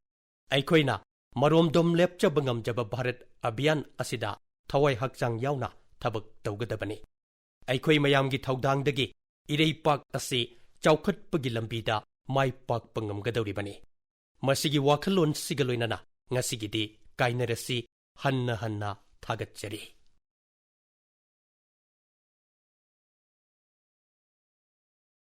ꯑꯩꯈꯣꯏꯅ ꯃꯔꯣꯝꯗꯣꯝ ꯂꯦꯞꯆꯕ ꯉꯝꯖꯕ ꯚꯥꯔꯠ ꯑꯚꯤꯌꯥꯟ ꯑꯁꯤꯗ ꯊꯋꯥꯏ ꯍꯛꯆꯥꯡ ꯌꯥꯎꯅ ꯊꯕꯛ ꯇꯧꯒꯗꯕꯅꯤ꯫ ꯑꯩꯈꯣꯏ ꯃꯌꯥꯝꯒꯤ ꯊꯧꯗꯥꯡꯗꯒꯤ ꯏꯔꯩꯄꯥꯛ ꯑꯁꯤ ꯆꯥꯎꯈꯠꯄꯒꯤ ꯂꯝꯕꯤꯗ ꯃꯥꯏ ꯄꯥꯛꯄ ꯉꯝꯒꯗꯧꯔꯤꯕꯅꯤ꯫ ꯃꯁꯤꯒꯤ ꯋꯥꯈꯜꯂꯣꯟꯁꯤꯒ ꯂꯣꯏꯅꯅ ꯉꯁꯤꯒꯤꯗꯤ ꯀꯥꯏꯅꯔꯁꯤ꯫ ꯍꯟꯅ ꯍꯟꯅ ꯊꯥꯒꯠꯆꯔꯤ꯫